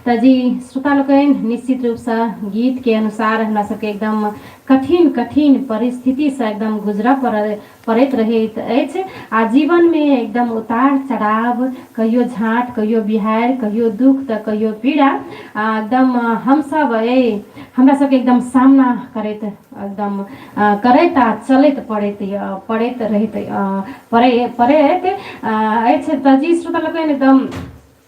तऽ जी श्रोता लोकनि निश्चित रूपसँ गीतके अनुसार हमरा सबके एकदम कठिन कठिन परिस्थितिसँ एकदम गुजरऽ पड़ैत रहैत अछि आ जीवनमे एकदम उतार चढ़ाव कहियो झाँट कहियो बिहाड़ि कहियो दुःख तऽ कहियो पीड़ा आ एकदम हमसभ एहि हमरा सबके एकदम सामना करैत एकदम करैत आ चलैत पड़ैत पड़ैत रहैत पड़ैत अछि। तऽ जी श्रोता लोकनि एकदम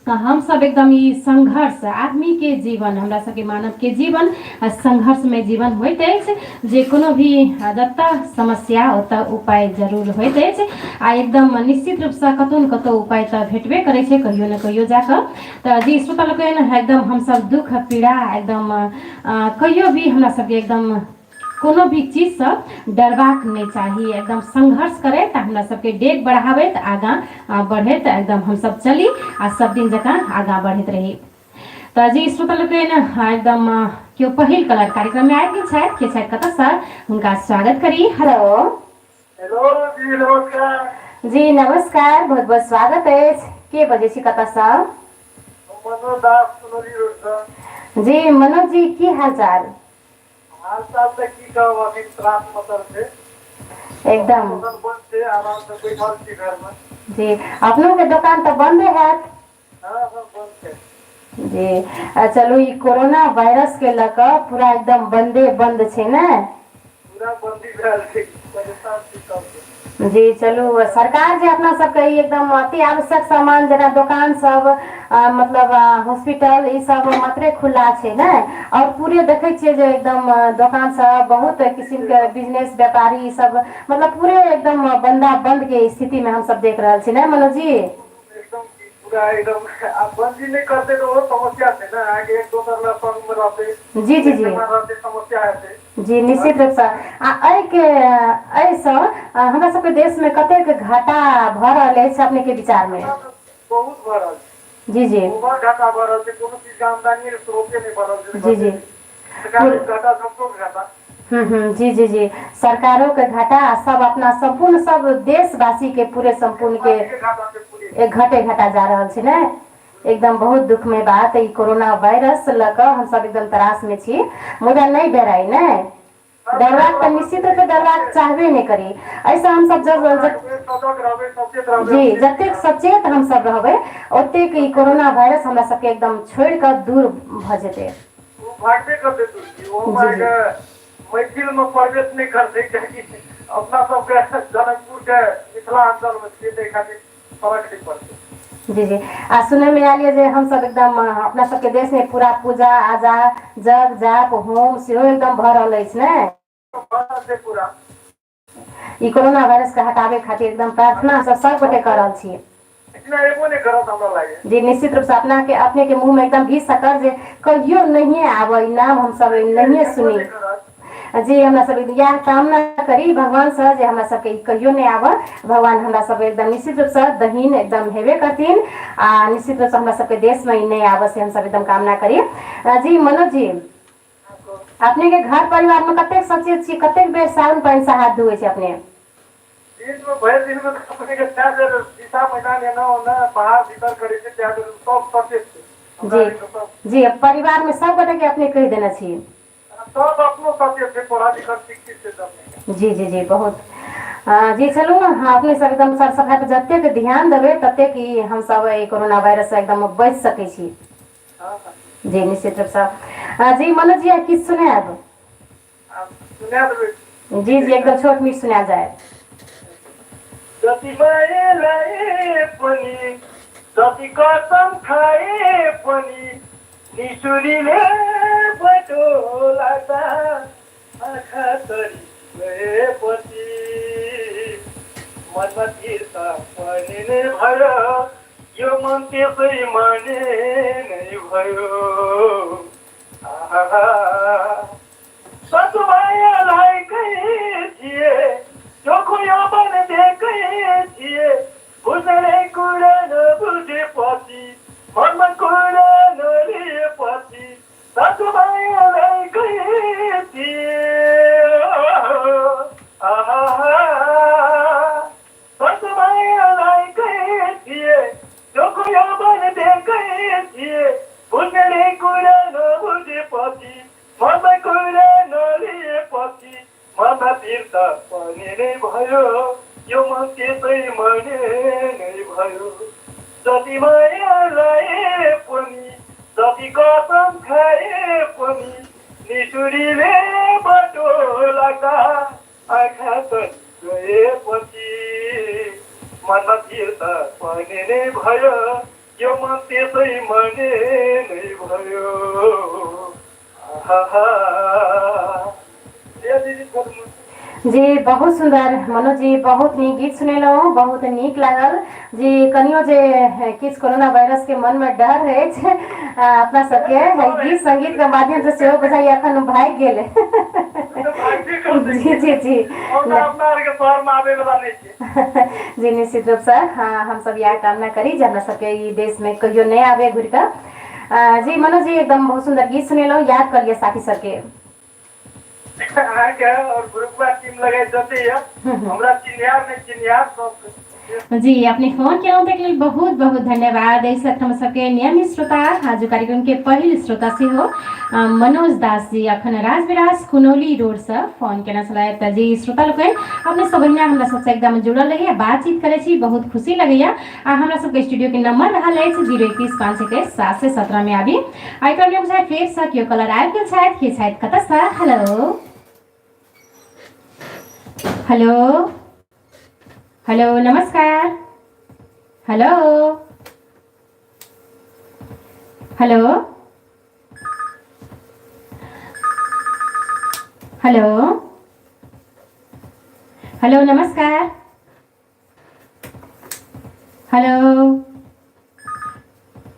हमसभ एकदम ई संघर्ष आदमीके जीवन हमरा सबके मानवके जीवन संघर्षमय जीवन होइत अछि जे कोनो भी जतऽ समस्या ओतऽ उपाय जरूर होइत अछि आ एकदम निश्चित रूपसँ कतहु ने कतहु उपाय तऽ भेटबे करै छै कहियो ने कहियो जाकऽ। तऽ जी श्रोता लोकनि एकदम हमसभ दुःख पीड़ा एकदम कहियो भी हमरा सबके एकदम कोनो भी चीजसँ डरबाक नहि चाही, एकदम संघर्ष करैत हमरा सबके डेग बढ़ाबैत आगाँ बढ़ैत एकदम हमसब चली आ सब दिन जकाँ आगाँ बढ़ैत रही। तऽ जी श्रोता लोकनि एकदम केओ पहिल कलर कार्यक्रममे आबि गेल छथि, के छथि कतऽसँ, हुनका स्वागत करी। हेलो। हेलो जी नमस्कार। जी नमस्कार, बहुत बहुत स्वागत अछि। के बजै छी कतऽसँ? मनोज दास, सुनौली रोडसँ। जी मनोज जी, की हाल चाल? हाल चाल तऽ की कहब, अखन त्रास मचल छै। एकदम दोकान बंद छै, आराम से बैठल छी घर में। जी अपनो के दोकान तऽ बंदे हैत? हाँ, सब बंद छै। जी चलू ई कोरोना वायरस के लऽ कऽ पूरा एकदम बंदे बंद छै ने? पूरा बंदी भेल छै, परेशान छी सबके। जी चलू सरकार जे अपना सबके ई एकदम अति आवश्यक सामान जेना दोकान सब मतलब हॉस्पिटल ई सब मात्रे खुला छै ने, आओर पूरे देखै छियै जे एकदम दोकान सब बहुत किसिमके बिजनेस व्यापारी ई सब मतलब पूरे एकदम बंदा बंद के स्थिति में हमसब देख रहल छी ने मनोज जी? एकदम पूरा एकदम आब बंदी नहि करतै तऽ ओहो समस्या छै ने, अहाँके एक दोसर लग संग मे रहतै, जी जी जी रहतै समस्या हेतै। जी निश्चित रूपसँ आ एहिके एहिसँ हमरा सबके देशमे कतेक घाटा भऽ रहल अछि अपनेके विचारमे? बहुत भऽ रहल छै। जी जी ओवर घाटा भऽ रहल छै, कोनो चीजके आमदनी स्रोते नहि भऽ रहल छै। जी जी सरकारो घाटा, सबको घाटा। जी जी जी सरकारोके घाटा आ सब अपना सम्पूर्ण सब देशवासीके पूरे सम्पूर्णके एक घटे घाटा जा रहल छै ने। एकदम बहुत दुखमय बात ई कोरोना वायरस लऽ कऽ हमसब एकदम त्रासमे छी, मुदा नहि डराइ ने, डरबाक तऽ निश्चित रूपसँ डरबाक चाहबे नहि करी। एहिसँ हमसब जब जी जतेक सचेत हमसब रहबै ओतेक ई कोरोना वायरस हमरा सबके एकदम छोड़ि कऽ दूर भऽ जेतै। भागबे करतै दूर। जी जी मैथिलमे प्रवेश नहि करतै, कियाकि अपना सबके जनकपुरके मिथिलाञ्चलमे छियै, ताहि खातिर फरक नहि पड़तै। जी जी आ सुनयमे आयल यऽ जे हमसब एकदम अपना सबके देशमे पूरा पूजा आजा जग जाप होम सेहो एकदम भऽ रहल अछि ने? छै पूरा ई कोरोना वायरस के हटाबै खातिर एकदम प्रार्थना सब सब गोटे कऽ रहल छी। एना एबो नहि करत हमरा लागैए। जी निश्चित रूपसँ अपना के अपने के मुँह में एकदम घी शक्कर जे कहियो नहिए आबय, नाम हमसब नहिए सुनी। जी हमरा सब इएह कामना करी भगवानसँ जे हमरा सबके ई कहियो नहि आबय। भगवान हमरा सबके एकदम निश्चित रूपसँ दहीन एकदम हेबे करथिन आ निश्चित रूपसँ हमरा सबके देशमे ई नहि आबय, से हमसब एकदम कामना करी। जी मनोज जी, अपने के घर परिवार में कतेक सचेत छी, कतेक बेर साबुन पानि से हाथ धोए छी अपने? दिनमे भरि दिनमे तऽ अपनेके कए बेर दिशा मैदान एना ओना बाहर भीतर करै छै, कए बेर सब सचेत छै जी जी परिवार में सब गोटे के अपने कहि देने छी? सब अपनो सचेत छै, पढ़ल लिखल शिक्षित छै सब। जी जी जी बहुत जी चलू अपने सब एकदम सर सफाइ पर जतेक ध्यान देबै ततेक ई हमसब ई कोरोना वायरस से एकदम बचि सकै छी। जी निश्चित रूपसँ। जी मनोज जी किछु सुनायब? सुना देबै। जी जी एकदम छोट मीठ सुना जाए। जति माया लाए पनि जति कसम खाए पनि निसुरीले बाटो लाग्दा आँखा तरी गएपछि मनमा तिर्ता पर्ने नै भयो, यो मन त्यसै माने नै भयो। आहा सतमाया लाएकै थिए, चोखो यौवन दिएकै थिए, बुझ्ने कुरा नबुझेपछि मनमा कुरा नलिएपछि सतमाया लाएकै थिए। आहा सतमाया लाएकै थिए, चोखो यौवन दिएकै थिए, बुझ्ने निसुरीले बाटो लाग्दा आँखा त गएपछि मनमा फिर्ता पनि नै भयो, यो मन त्यसै मने नै भयो। आहा। दिदी। जी बहुत सुन्दर मनोज जी, बहुत नीक गीत सुनेलहुँ, बहुत नीक लागल जी। कनियो जे किछु कोरोना वायरस के मन में डर अछि अपना सबके गीत संगीत के माध्यम से सेहो बुझाइए अखन भागि गेल। जी जी जी जी निश्चित रूपसँ हमसब इएह कामना करी जे हमरा सबके ई देशमे कहियो नहि आबे घुरि कऽ। जी मनोज जी, एकदम बहुत सुन्दर गीत सुनेलहुँ, याद कऽ लिअ साथी सबके। अहाँके और ग्रुपवा टीम लगे जते यऽ, हमरा चिन्हार नहि चिन्हार सब। जी अपने फोन केलहुँ ताहिके लेल बहुत बहुत धन्यवाद। एहि साथ हमर सबके नियमित श्रोता, आजुक कार्यक्रम के पहिल श्रोता सेहो मनोज दास जी अखन राजविराज कुनौली रोडसँ फोन केने छलथि। तऽ जी श्रोता लोकनि, अपने सब अहिना हमरा सबसँ एकदम जुड़ल रही आ बातचीत करै छी, बहुत खुशी लगैया। आ हमरा सबके स्टूडियो के नंबर रहल अछि 021 5 21 717 में आबी। आ एकर में बुझाइ फेरसँ केओ कलर आबि गेल छथि, के छथि, कतऽसँ? हेलो हेलो हेलो, नमस्कार। हेलो हेलो हेलो हेलो, नमस्कार। हेलो,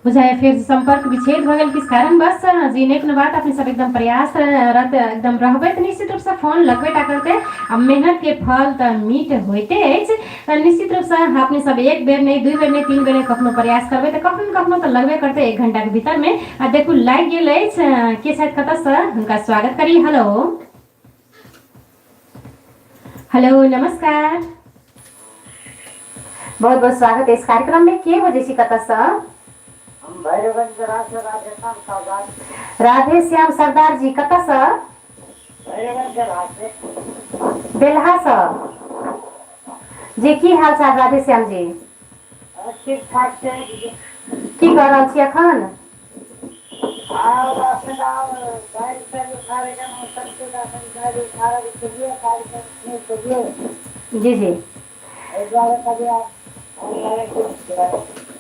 बुझाइ फेर सम्पर्क विच्छेद भऽ गेल किछु कारणवश। जी नहि कोनो बात, अपने सब एकदम प्रयासरत एकदम रहबै तऽ निश्चित रूपसँ फोन लगबे टा करतै आ मेहनत के फल तऽ मीठ होइते अछि। तऽ निश्चित रूपसँ अपने सब एक बेर नहि, दू बेर नहि, तीन बेर नहि, कखनो प्रयास करबै तऽ कखनो कखनो तऽ लगबे करतै एक घंटाके भीतरमे। आ देखू लागि गेल अछि, के छथि, कतऽसँ, हुनका स्वागत करी। हेलो हेलो, नमस्कार, बहुत बहुत स्वागत है इस कार्यक्रम में। के बजै छी, कतऽसँ? हम भैरवगंज से राधेश्याम सरदार। राधेश्याम सरदार जी, कतऽसँ? भैरवगंज से। बेलहासँ। जी की हाल चाल राधेश्याम जी? ठीक ठाक छै। की कऽ रहल छी अखन? जी जी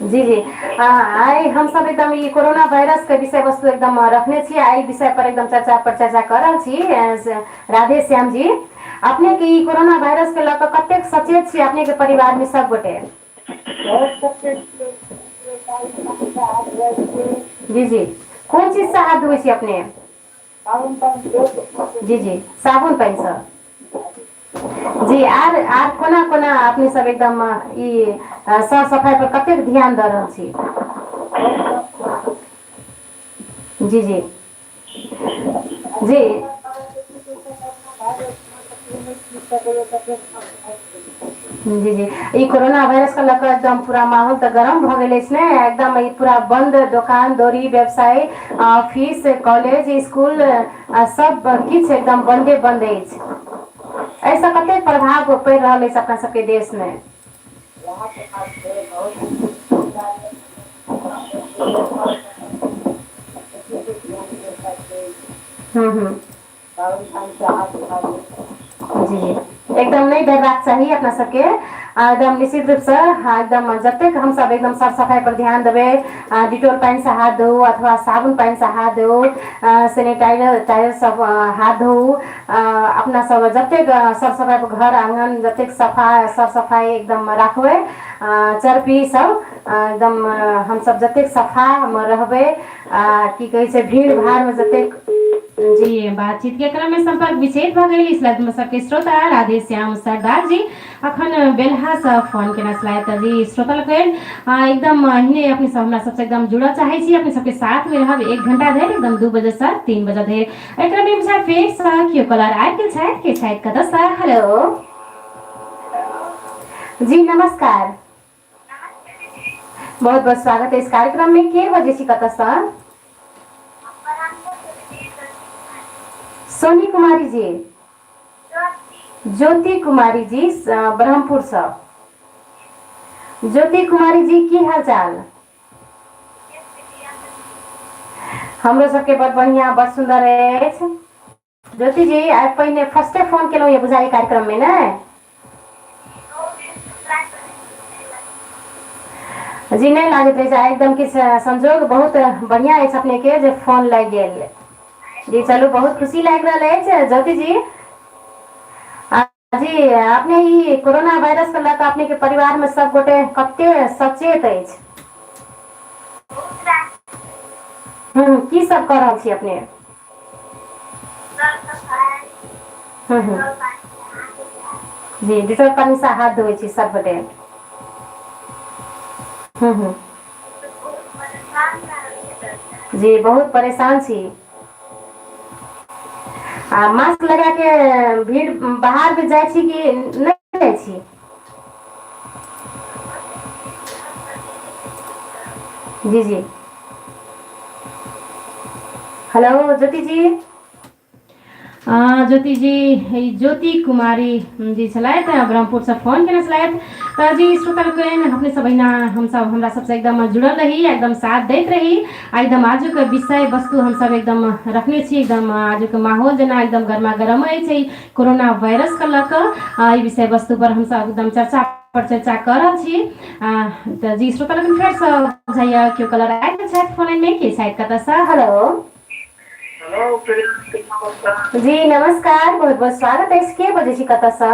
जी जी आइ हमसब एकदम ई कोरोना वायरस के विषय वस्तु एकदम रखने छी आ एहि विषय पर एकदम चर्चा पर चर्चा कऽ रहल छी। राधे श्याम जी, अपने के ई कोरोना वायरस के लऽ कऽ कतेक सचेत छी, अपने के परिवार में सब गोटे? जी जी, कोन चीज से हाथ धोइ छी अपने? जी जी, साबुन पानि से जी। आर आर कोना कोना अपने सब एकदम ई साफ सफाई पर कतेक ध्यान दऽ रहल छी? जी जी जी जी जी, ई कोरोना वायरस के लऽ कऽ एकदम पूरा माहौल तऽ गरम भऽ गेल अछि ने? एकदम ई पूरा बंद, दोकान दौरी, व्यवसाय, ऑफिस, कॉलेज, स्कूल सब किछु एकदम बंदे बंद अछि। एहिसँ कतेक प्रभाव पड़ि रहल अछि अपना सबके देश मे? हूँ हूँ जी जी, एकदम नहि डरबाक चाही अपना सबके। एकदम निश्चित रूपसँ एकदम जतेक हमसब एकदम साफ सफाइ पर ध्यान देबै, डिटोल पानिसँ हाथ धोउ अथवा साबुन पानिसँ हाथ धोउ, सेनिटाइजर टाइजर सब हाथ धोउ, अपना सब जतेक साफ सफाइ पर घर आङ्गन जतेक सफा साफ सफाइ एकदम राखबै, चरपी सब एकदम हमसब जतेक सफामे रहबै, की कहै छै, भीड़ भाड़मे जतेक। जी बातचीत के क्रम में संपर्क विच्छेद भऽ गेल। इस में सबके श्रोता राधे श्याम सरदार जी अखन बेलहा से फोन केने छलथि। तऽ जी श्रोता लोकनि, एकदम एहने अपने सब हमरा सबसे एकदम जुड़ऽ चाहै छी, अपने सबके साथ में रहब एक घंटा धरि, एकदम 2 बजे से 3 बजे धरि। एहि क्रम में बुझाय फेर से केओ कॉलर आबि गेल छथि, के छथि, कतऽ से? हेलो जी, नमस्कार, बहुत बहुत स्वागत है इस कार्यक्रम में। के बजै छी, कतऽसँ? सोनी कुमारी जी, ज्योति कुमारी जी, ब्रह्मपुरसँ। ज्योति कुमारी जी, की हाल चाल? हमरो सबके बड़ बढ़िया, बड़ सुंदर अछि। ज्योति जी आइ पहिने फर्स्टे फोन केलहुँ यऽ बुझाइ कार्यक्रममे ने जी नहि लागैत रहै छै एकदम किछु संजोग बहुत बढ़िआँ अछि अपनेके जे फोन लागि गेल जी चलू बहुत खुशी लागि रहल अछि ज्योति जी जी अपने ई कोरोना वायरस के लऽ कऽ अपने के परिवार में सब गोटे कते सचेत अछि हूँ की सब कऽ रहल छी अपने हूँ हूँ जी डिटोल पानी से हाथ धोइ छी सब गोटे हूँ हूँ जी बहुत परेशान छी आ मास्क लगा के भीड़ बाहर भी जाइ छी कि नहि जाइ छी जी जी हेलो ज्योति जी ज्योति जी ई ज्योति कुमारी जी छलथि ब्रह्मपुरसँ फोन केने छलथि तऽ जी श्रोता लोकनि अपने सब अहिना हमसब हमरा सबसँ एकदम जुड़ल रही एकदम साथ दैत रही आ एकदम आजुक विषय वस्तु हमसब एकदम रखने छी एकदम आजुक माहौल जेना एकदम गर्मा गरम अछि ई कोरोना वायरसके लऽ कऽ एहि विषय वस्तु पर हमसब एकदम चर्चा पर चर्चा कऽ रहल छी तऽ जी श्रोता लोकनि फेरसँ बुझाइया केओ कलर आबि गेल छथि फोन लाइनमे के छथि कतऽसँ हेलो हेलो नमस्कार जी नमस्कार बहुत बहुत स्वागत अछि के बजै छी कतऽसँ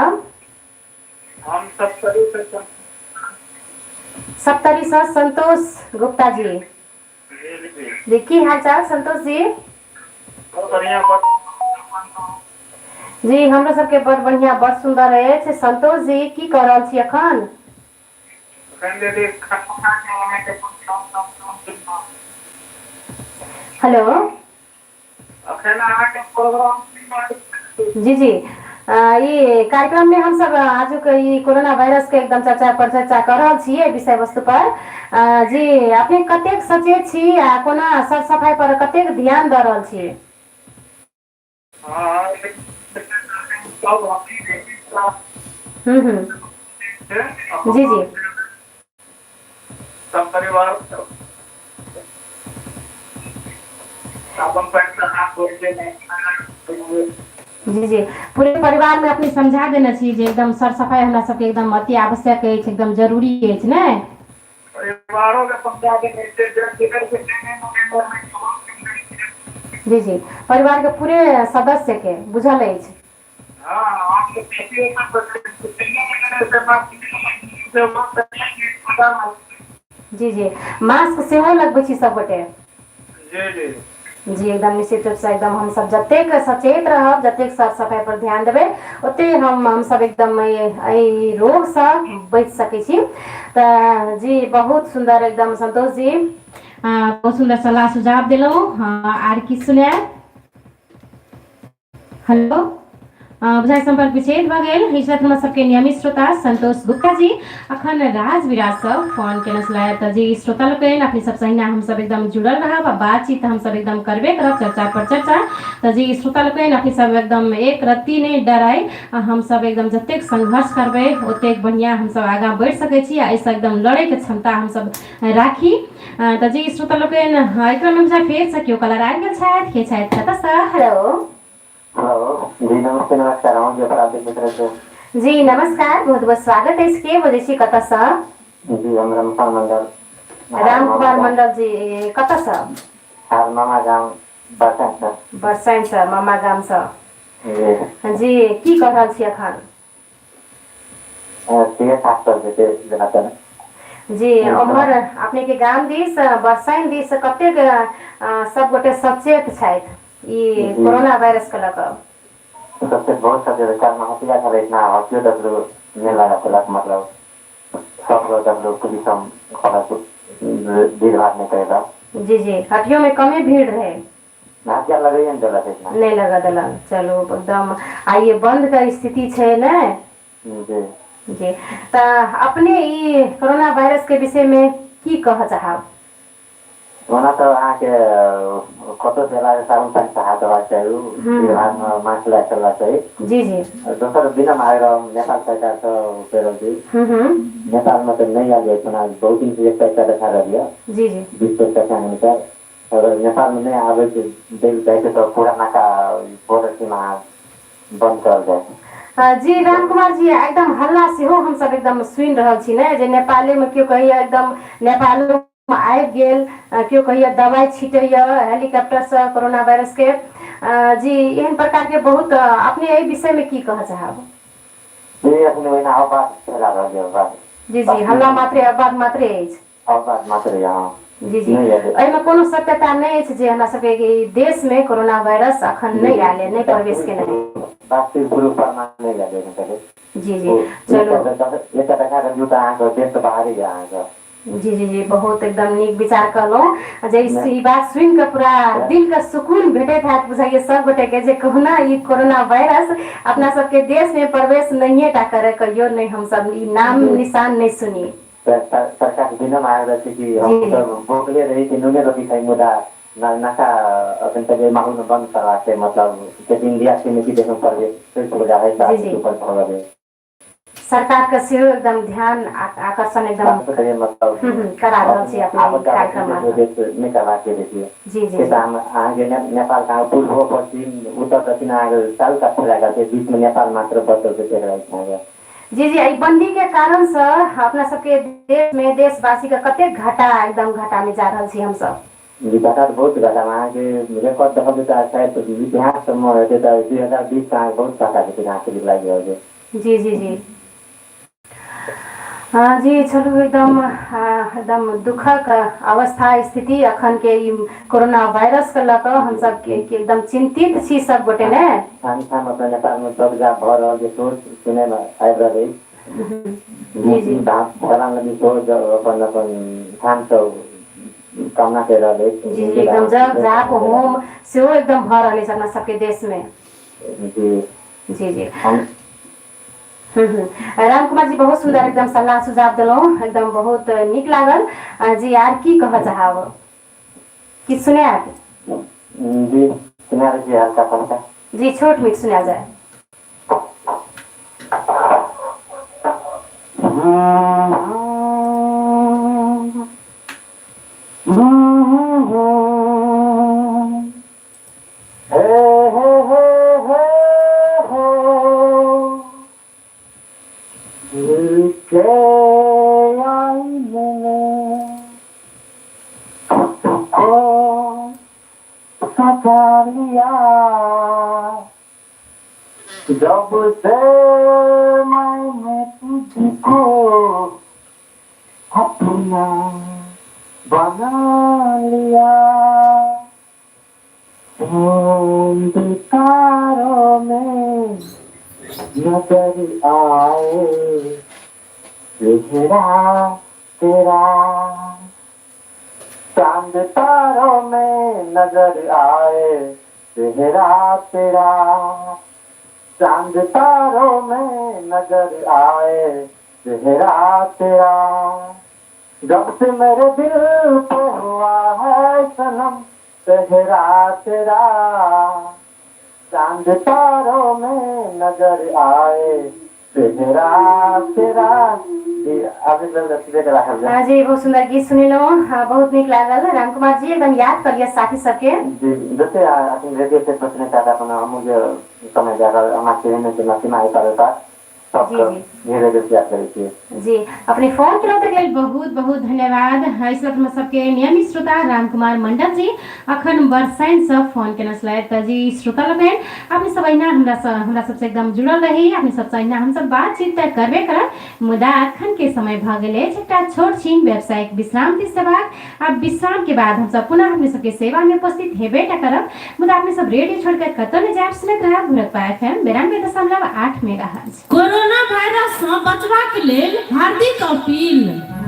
हम सप्तरी से सप्तरीसँ संतोष गुप्ता जी जी जी जी की हाल चाल संतोष जी बहुत बढ़िया जी हमरो सबके बड़ बढ़िया बड़ सुंदर अछि संतोष जी की कऽ रहल छी एखन एखन दीदी खाना खा के अहाँके प्रोग्राम हेलो अखन अहाँके प्रोग्राम जी जी ई कार्यक्रम में हम सब आजुक ई कोरोना वायरस के एकदम चर्चा पर चर्चा कर रहल छी एहि विषय वस्तु पर जी अपने कतेक सचेत छी आ कोना सर सफाई पर कतेक ध्यान दऽ रहल छी हँ हम्म हम्म जी जी सब परिवार अपन पैर हाथ धोइ जी जी पूरे परिवार में अपने समझा देने छी जे एकदम सर सफाई हमरा सबके एकदम अति आवश्यक अछि एकदम जरूरी अछि ने परिवारों के समझा देने छै जी जी परिवार के पूरे सदस्य के बुझल अछि जी जी मास्क सेहो लगबै छी सबगोटे जी जी जी एकदम निश्चित रूपसँ एकदम हमसब जतेक सचेत रहब जतेक साफ सफाइ पर ध्यान देबै ओते हम हमसब एकदम एहि रोगसँ बचि सकै छी तऽ जी बहुत सुन्दर एकदम संतोष जी बहुत सुन्दर सलाह सुझाव देलहुँ आर की सुनायब हेलो बुझाइ सम्पर्क विच्छेद भऽ गेल ई छथि हमर सबके नियमित श्रोता संतोष गुप्ता जी अखन राज विराजसँ फोन केने छलथि तऽ जी श्रोता लोकनि अपने सब सहिना हमसब एकदम जुड़ल रहब आ बातचीत हमसब एकदम करबे करब चर्चा पर चर्चा तऽ जी श्रोता लोकनि अपने सब एकदम एक रत्ती नहि डराइ आ हमसब एकदम जतेक संघर्ष करबै ओतेक बढ़िआँ हमसब आगाँ बढ़ि सकै छी आ एहिसँ एकदम लड़ैके क्षमता हमसब राखी तऽ जी श्रोता लोकनि एहि क्रममे बुझा फेरसँ केओ कलर आबि गेल छथि के छथि कतऽसँ हेलो हेलो जी नमस्ते नमस्कार हम जयप्राप्ति मित्र से जी नमस्कार बहुत बहुत स्वागत अछि के बजै छी कतऽसँ जी हम रामकुमार मंडल राम कुमार मंडल जी कतऽसँ हार मामा गाम बरसाइत से बरसाइनसँ मामा गामसँ जी जी की कऽ रहल छी एखन ठीके ठाक चलतै छै जेना तेना जी उम्हर अपने के गाम दिस बरसाइन दिस कतेक सब गोटे सचेत छथि ई कोरोना वायरस के लऽ कऽ सबसे बहुत सचेत काल में हटिया छलै इतना हटियो देखलू नहि लगा देलक मतलब सब देखलू पुलिस हम कहलक भीड़ भाड़ नहि करेला जी जी हटियो में कमे भीड़ रहे हटिया लगैए नहि देलक इतना नहि लगऽ देलक चलू एकदम आ ये बंद के स्थिति छै ने जी जी तऽ अपने ई कोरोना वायरस के विषय में की कहऽ चाहब ओना तऽ अहाँके कतहु से अयलाके साबुन पानिसँ हाथ धोबाक चाही भीड़ भाड़मे मास्क लए कऽ चलबाक चाही जी जी दोसर बिना आग्रह नेपाल सरकारसँ कहि रहल छी नेपालमे तऽ नहि आयल जाइ ओना बहुत दिनसँ एक पैसा देखा रहल यऽ जी जी विश्व सरकार अनुसार अगर नेपालमे नहि आबै छै देल जाइ छै तऽ पूरा नाका बॉर्डर सीमा बंद करल जाय। जी राम कुमार जी, एकदम हल्ला सेहो हमसब एकदम सुनि रहल छी ने जे नेपालेमे केओ कहैया एकदम नेपालो आबि गेल, केओ कहैया दवाइ छिटैया हेलीकॉप्टरसँ कोरोना वायरसके। जी एहन प्रकारके बहुत, अपने एहि विषयमे की कहऽ चाहब? जी अखन ओहिना अफवाह फैला रहल यऽ अफवाह। जी जी, हल्ला मात्रे अफवाह मात्रे अछि। अफवाह मात्रे यऽ, हँ। जी जी, एहिमे कोनो सत्यता नहि अछि जे हमरा सबके ई देशमे कोरोना वायरस अखन नहि आयल नहि प्रवेश केने। वास्तविक प्रूफ प्रमाण नहि आयल एखन तक। जी जी, चलू। एकटा देखा देलहुँ तऽ अहाँके देशसँ बाहरे यऽ अहाँके। जी जी जी, बहुत एकदम नीक विचार कहलहुँ जे ई बात सुनि कऽ पूरा दिलके सुकून भेटैत हैत बुझाइए सब गोटेके जे कहुना ई कोरोना वायरस अपना सबके देशमे प्रवेश नहिए टा करे, कहियो नहि हमसब ई नाम निशान नहि सुनी। सरकार बिना आबि रहल छै कि हम सब भूखले रही कि नूने रोटी खाइ, मुदा नशा अखन तक एहि माहौलमे बंद करबाक छै। मतलब इंडिया से देशमे प्रवेश ऊपर भऽ गेलै। सरकारके सेहो एकदम ध्यान आकर्षण एकदम मतलब करा रहल छी अपने कार्यक्रम। नहि करबाक छै। जी जी। अहाँके नेपाल पूर्व पश्चिम उत्तर दक्षिण अहाँके चारू कात फैला गेल छै, बीचमे नेपाल मात्र बचल छै अहाँके। जी जी, एहि बंदी के कारण से अपना सबके देश में देशवासी के कतेक घाटा, एकदम घाटा में जा रहल छी हमसब। जी घाटा तऽ बहुत घाटा, अहाँके रिकॉर्ड देखल तऽ शायद इतिहास सबमे हेतै तऽ 2020 अहाँके बहुत घाटा हेतै अहाँके लागि रहल छै। जी जी जी, हाँ जी, चलू एकदम एकदम दुखक अवस्था स्थिति अखन के ई कोरोना वायरस के लऽ कऽ हमसब के एकदम चिंतित छी सब गोटे ने। ठाम ठाम अपना नेपालमे सब जाप भऽ रहल छै, सोच सुनैमे आबि रहल अछि। जी जी। धरान लगी सेहो अपन अपन ठामसँ कामना करि रहल अछि। जी जी, एकदम जग जाप होम सेहो एकदम भऽ रहल अछि अपना सबके देश मे। जी जी जी। राम कुमार जी, बहुत सुंदर एकदम सलाह सुझाव देलहुँ, एकदम बहुत नीक लागल। जी आर की कहऽ चाहब, किछु सुनायब? जी सुना दै छी हल्का फुल्का। जी छोट मीट सुना जाय। हे हे हे हे हे, दिल के आईने में को सजा लिया, जब से मैंने तुझको अपना बना लिया, चांद तारों में नजर आए चेहरा तेरा, चांद तारों में नजर आए चेहरा तेरा, चांद तारों में नजर आए चेहरा तेरा, जब से मेरे दिल पे हुआ है सनम चेहरा तेरा, चांद तारों में नजर आए चेहरा तेरा। जी बहुत सुंदर गीत सुनेलहुँ, बहुत नीक लागल रामकुमार जी, एकदम याद कर लिअ साथी सबके। जी जते अखन रेडियो सेट पर सुनै अपन हमहूँ जे समय जा रहल हमरा सीमा सबके धीरे धीरे याद करै छियै। जी अपने फोन केलहुँ तऽ लेल बहुत बहुत धन्यवाद। इस वक्त हम सबके नियमित श्रोता रामकुमार मंडल जी अखन बरसाइन से फोन केने छलथि। तऽ जी श्रोता लोकनि, अपने सब अहिना हमरा सबसँ एकदम जुड़ल रही, अपने सबसँ अहिना हमसब बातचीत तऽ करबे करब, मुदा अखन के समय भऽ गेल अछि एकटा छोट छीन व्यावसायिक विश्राम दिस जेबाक। आ विश्राम के बाद हमसब पुनः अपने सबके सेवा में उपस्थित हेबे टा करब, मुदा अपने सब रेडियो छोड़ के कतौ नहि जायब, सुनैत रहब भोरकपा FM 92.8 megahertz. Corona virus सँ बचबाक लेल हार्दिक अपील।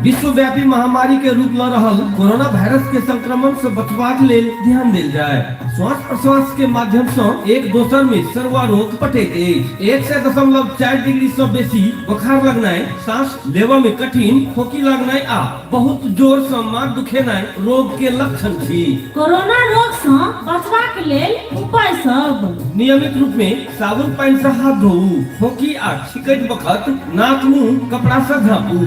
विश्वव्यापी महामारी के रूप ल रहल कोरोना वायरस के संक्रमण से बचबाक लेल ध्यान देल जाय। श्वास प्रश्वास के माध्यम से एक दोसर में सरुआ रोग पटैत अछि। 100.4 डिग्री से बेसी बोखार लगनाइ, सांस लेबऽ में कठिन, खोंखी लगनाइ आ बहुत जोर से माथ दुखेनाइ रोग के लक्षण छी। कोरोना रोग सँ बचबाक लेल उपाय सब। नियमित रूप में साबुन पानि से हाथ धोउ, खोंखी आ छींकैत बखत नाक मुंह कपड़ा से झाँपू।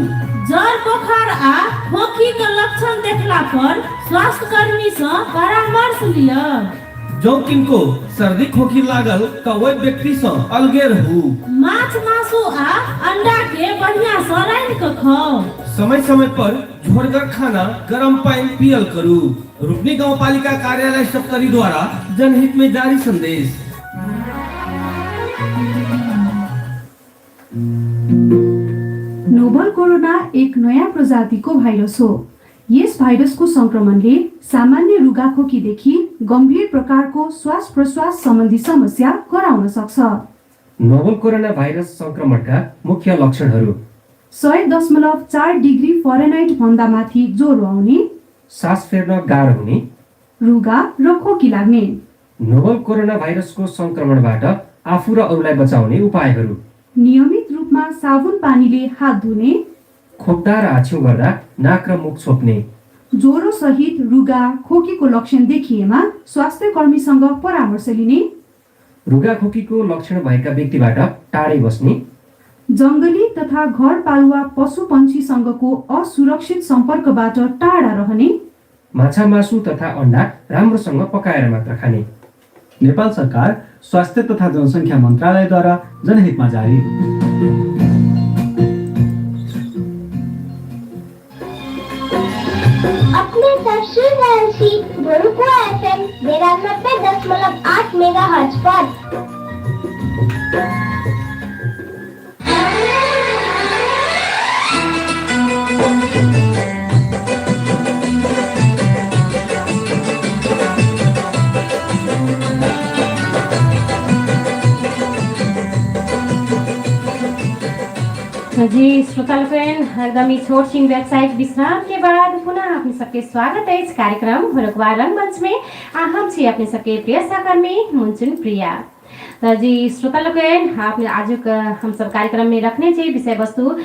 जर बोखार आ खोंखी के लक्षण देखला पर स्वास्थ्यकर्मी सँ परामर्श लिअ। जौं किनको सर्दी खोखी लागल तऽ ओहि व्यक्ति सँ अलगे रहू। माछ मासु आ अंडा के बढ़िया सँ रान्हि कऽ खाउ। समय समय पर झोरगर खाना, गरम पानि पियल करू। रूपनी गाउँपालिका कार्यालय सप्तरी द्वारा जनहित में जारी संदेश। नोभल कोरोना एक नयाँ प्रजातिको भाइरस हो। यस भाइरसको सङ्क्रमणले सामान्य रुगाखोकीदेखि गम्भीर प्रकारको श्वास प्रश्वास सम्बन्धी समस्या गराउन सक्छ। नोभल कोरोना भाइरस सङ्क्रमणका मुख्य लक्षणहरू: 100.4 डिग्री फरेनहाइट भन्दा माथि ज्वरो आउने, सास फेर्न गाह्रो हुने, रुगा र खोकी लाग्ने। नोभल कोरोना भाइरसको सङ्क्रमणबाट आफू र अरूलाई बचाउने उपायहरू: नियमित रूपमा साबुन पानीले हात धुने, खोक्दा र हाच्छिउँ गर्दा नाक र मुख छोप्ने, ज्वरो सहित रुगा खोकीको लक्षण देखिएमा स्वास्थ्य कर्मीसँग परामर्श लिने, रुगाखोकीको लक्षण भएका व्यक्तिबाट टाढै बस्ने, जङ्गली तथा घरपालुवा पशु पन्छीसँगको असुरक्षित सम्पर्कबाट टाढा रहने, माछा मासु तथा अन्डा राम्रोसँग पकाएर मात्र खाने। नेपाल सरकार स्वास्थ्य तथा जनसङ्ख्या मन्त्रालयद्वारा जनहितमा जारी। अपने सब सुन रहल छी भोरुकवा एफएम 92.8 मेगाहर्ट्ज पर। जी श्रोता लोकनि, एकदम ई छोट छिन व्यावसायिक विश्राम के बाद पुनः अपने सबके स्वागत अछि कार्यक्रम भोरुकवा रंगमंच में आ हम छी अपने सबके प्रिय सहकर्मी मुनचुन प्रिया। तऽ जी श्रोता लोकनि, अपने आजुक हमसब कार्यक्रम में रखने छी विषय वस्तु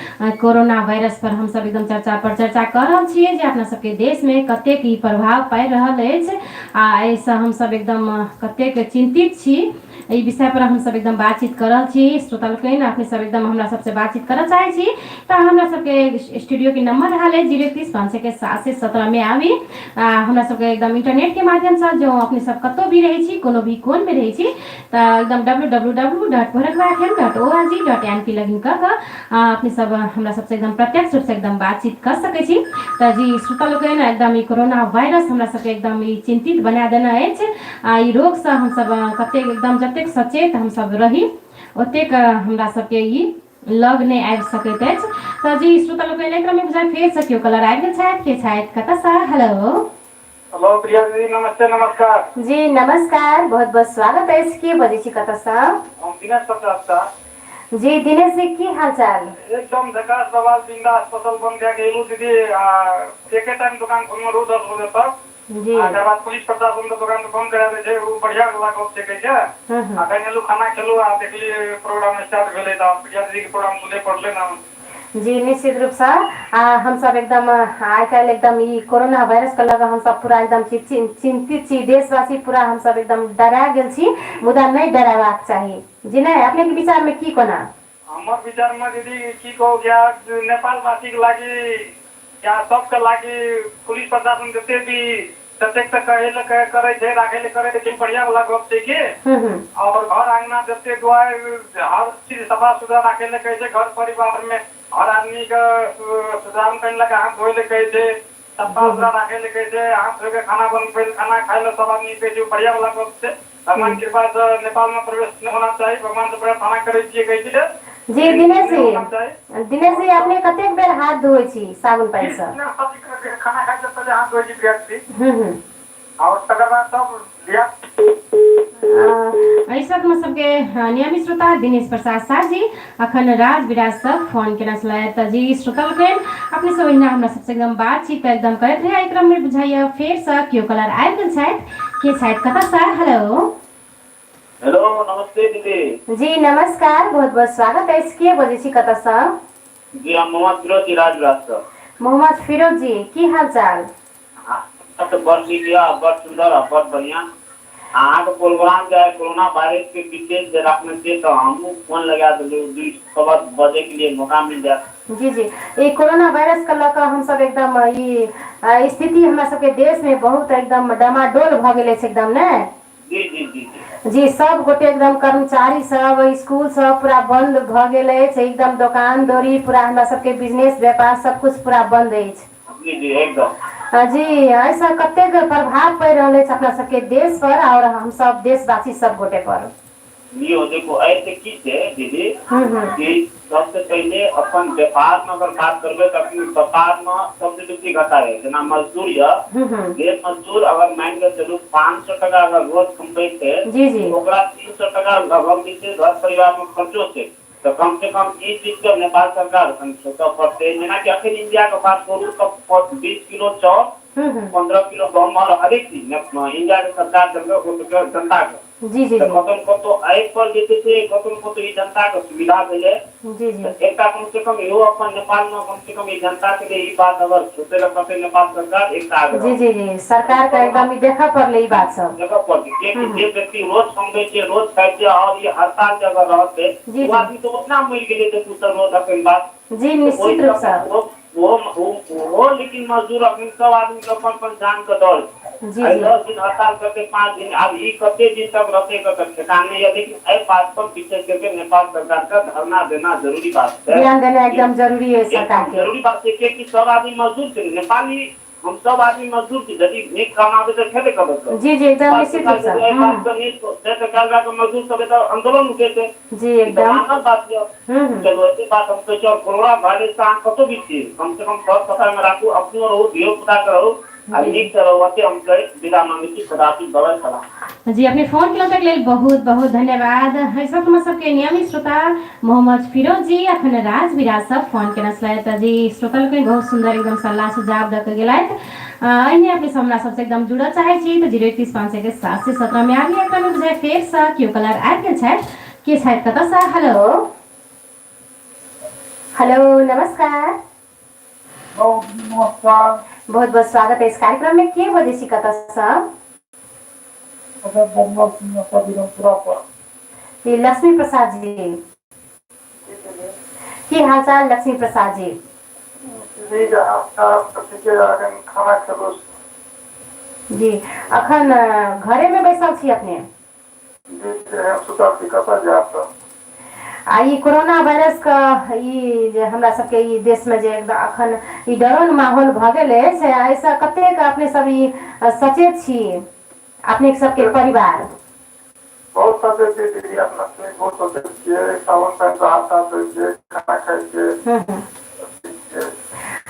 कोरोना वायरस पर हमसब एकदम चर्चा पर चर्चा कऽ रहल छियै जे अपना सबके देश में कतेक ई प्रभाव पाड़ि रहल अछि आ एहिसँ हमसब एकदम कतेक चिन्तित छी। एहि विषय पर हमसब एकदम बातचीत कऽ रहल छी। श्रोता लोकनि, अपने सब एकदम हमरा सबसे बातचीत करऽ चाहै छी तऽ हमरा सबके स्टूडियो के नंबर रहल है 031 5 717 में आबी। आ हमरा सबके एकदम इंटरनेट के माध्यमसँ जो अपने सब कतौ भी रहै छी, कोनो भी कोन में रहै छी, तऽ एकदम www.bhorakvafm.org.np login कऽ कऽ अपने सब हमरा सबसे एकदम प्रत्यक्ष रूपसँ एकदम बातचीत कऽ सकै छी। तऽ जी श्रोता लोकनि, एकदम ई कोरोना वायरस हमरा सबके एकदम ई चिन्तित बना देने अछि आ ई रोगसँ हमसब कतेक एकदम जतेक सचेत हमसब रही ओतेक हमरा सबके ई लग नहि आबि सकैत अछि। तऽ जी श्रोता लोकनि, एहि क्रममे बुझाइ फेरसँ केओ कलर आबि गेल छथि। के छथि, कतऽसँ? हेलो। हेलो प्रिया दीदी, नमस्ते, नमस्कार। जी नमस्कार, बहुत बहुत स्वागत अछि। के बजै छी, कतऽसँ? हम दिनेश प्रसाद शाह। जी दिनेश जी, की हाल चाल? एकदम झकास, बवाल, बिंदास। फसल बंद कए के एलू दीदी आ एके टाइम दुकान खोलने रहू 10 बजे तक। आ एकर बाद पुलिस प्रशासन तऽ दुकान बंद करा दै छै। ओ बढ़िया वाला गप छै, कहै छै। आ कनि एलू, खाना खेलू आ देखली प्रोग्राम स्टार्ट भेलै तऽ प्रिया दीदी के प्रोग्राम सुनै पड़लै ने। जी निश्चित रूपसँ आ हमसब एकदम आइ काल्हि एकदम ई कोरोना वायरसके लऽ कऽ हमसब पूरा एकदम चिन्तित छी। देशवासी पूरा हमसब एकदम डरा गेल छी, मुदा नहि डरेबाक चाही जी। नहि, अपनेके विचारमे की कोना? हमर विचारमे दीदी की कहू, कि नेपालवासीके लागि या सबके लागि पुलिस प्रशासन जते भी ततेक तऽ कहै लए करै छै, राखै लए करै छै, बढ़िया वाला गप छै कि और घर अंगना जते दुआरि हर चीज सफा सुथरा राखै लए कहै छै। घर परिवार मे हर आदमी के साबुन पानि लए कऽ हाथ धोइ लए कहै छै, सफा सुथरा राखै लए कहै छै, हाथ धोइ कऽ खाना बनबै, खाना खाइ लए सब आदमी कहै छै। बढ़िया वाला गप छै। भगवान कृपा से नेपाल में प्रवेश नहि होना चाही, भगवान से प्रार्थना करै छियै, कहै छै। जी दिनेश जी, दिनेश जी, अपने कतेक बेर हाथ धोइ छी साबुन पानि सँ? खाना खाइ से पहिले हाथ धोइ छी प्रिया दीदी और तकर बाद सब धिया। एहि सबमे सबके नियमित श्रोता दिनेश प्रसाद शाह जी अखन राज विराज सब फोन केने छलथि। तऽ जी श्रोता लोकनि, अपने सब ओहिना हमरा सबसँ एकदम बातचीत एकदम करैत रहे। एहि क्रममे बुझाइए फेरसँ केओ कलर आबि गेल छथि। के छथि, कतऽसँ? हेलो। हेलो, नमस्ते दीदी। जी नमस्कार, बहुत बहुत स्वागत अछि। के बजै छी, कतऽसँ? जी हम मोहम्मद फिरोज जी, राजविराज सँ। मोहम्मद फिरोज जी, की हाल चाल? तऽ बड़ नीक यऽ, बड़ सुन्दर आ बड़ बढ़िआँ। अहाँके प्रोग्राम जे आइ कोरोना वायरस के विशेष जे रखने छियै तऽ हमहूँ फोन लगा देलहुँ, दू शब्द बजैके लिए मौका मिल जायत। जी जी, ई कोरोना वायरस के लऽ कऽ हमसब एकदम ई स्थिति हमरा सबके देश में बहुत एकदम डमाडोल भऽ गेल अछि एकदम ने। जी जी। जी जी। जी, सब गोटे एकदम कर्मचारी सब, स्कूल सब पूरा बंद भऽ गेल अछि, एकदम दोकान दौरी पूरा हमरा सबके बिजनेस व्यापार सब कुछ पूरा बंद अछि। जी जी एकदम। जी, एहिसँ कतेक प्रभाव पड़ि रहल अछि अपना सबके देश पर आओर हमसब देशवासी सब गोटे पर? लियौ देखू, एहिसँ की छै दीदी कि सबसँ पहिले अपन व्यापारमे अगर बात करबै तऽ अखन व्यापारमे सबसँ बेसी घाटा यऽ। जेना मजदूर यऽ, जे मजदूर अगर मानि कऽ चलू 500 टका अगर रोज कमबै छै, जी जी ओकरा 300 टका लगभग जे छै घर परिवारमे खर्चो छै। तऽ कम से कम ई चीजके नेपाल सरकार कनि सोचऽ पड़तै। जेनाकि अखन इण्डियाके बात करू तऽ 20 किलो चाउर, 15 किलो गहूँम आओर हरेक चीज इण्डियाके सरकार देलकै ओतुका जनताके। जी जी तऽ जी कतौ ने कतौ एहि पर जे छै से कतौ ने कतौ ई जनताके सुविधा भेलै। जी जी तऽ एकटा कम से कम इहो अपन नेपालमे कम से कम ई जनताके लिए ई बात अगर सोचै लए पड़तै नेपाल सरकार, एकटा आग्रह। जी जी जी सरकारके एकदम ई देखऽ पड़लै ई बात सब। देखऽ पड़तै, किएकि जे व्यक्ति रोज कमबै छै, रोज खाइ छै आओर ई हड़ताल जे अगर रहतै, जी ओ जी आदमी तऽ ओतना मरि गेलै देखू तऽ रोज अखन बात। जी, तऽ ओहि निश्चित रूपसँ। ओ ओहो लेकिन मजदूर अखन सब आदमी के अपन अपन जान के डर छै। जी आइ जी 10 दिन हड़ताल करतै, 5 दिन, आब ई कते दिन तक रहतै एकर तऽ ठेकान नहि यऽ, लेकिन एहि बात पर विशेष करके नेपाल सरकार के धरना देना जरूरी बात छै। ध्यान देना एकदम जरूरी अछि एकदम सरकारके। जरूरी बात छै, कियाकि सब आदमी मजदूर छै ने, नेपाली हम सब आदमी मजदूर छी, यदि नीक कमाबै तऽ खेतै कतऽ? जी जी एकदम नेपाल निश्चित सरकार रूपसँ। यदि एहि बात के नहि सोचतै तऽ काल्हि जा कऽ मजदूर सब एतऽ आन्दोलन उठेतै। जी ई तऽ एकदम। मानल बात यऽ। चलू एते बात हम कहै छी। आओर कोरोना वायरस से अहाँ कतौ भी छी, कम से कम साफ सफाई मे राखू, अपनो रहू, धियो पुता के रहू आ जी नीक से रहू। एते हम कहि विदा मांगै छी। खुदा हाफिज, बाय सलाम। जी, अपने फोन केलहुँ तक लेल बहुत बहुत धन्यवाद। एहि सब हमर सबके नियमित श्रोता मोहम्मद फिरोज जी अखन राज विराज सब फोन केने छलथि। जी, श्रोता लोकनि बहुत सुन्दर एकदम सलाह सुझाव दऽ के गेलथि। एहिने अपने सब हमरा सबसँ एकदम जुड़ऽ चाहै छी तऽ 031 5 21 717 में आबि एकदम बुझाइ फेरसँ केओ कलर आबि गेल छथि। के छथि, कतऽसँ? हेलो हेलो, नमस्कार। नमस्कार। बहुत बहुत स्वागत है इस कार्यक्रम में। के बजै छी, कतऽसँ? अच्छा, बनमल सिंह, विरमपुरा पर। जी, लक्ष्मी प्रसाद जी, की हाल चाल लक्ष्मी प्रसाद जी? जी, ठीके, अखन खाना खेलहुँ। जी, अखन घरे में बैसल छी अपने? जी जी, हम सुतल छी, कतऽ जायब तऽ। आ ई कोरोना वायरस के ई जे हमरा सबके ई देश में जे एकदम अखन ई डरौन माहौल भऽ गेल अछि, एहिसँ कतेक अपने सब ई सचेत छी, अपने सबके परिवार? बहुत सचेत छियै दीदी, अपना से बहुत सचेत छियै। साबुन पानि से हाथ ताथ धोइ छियै, खाना खाइ छियै।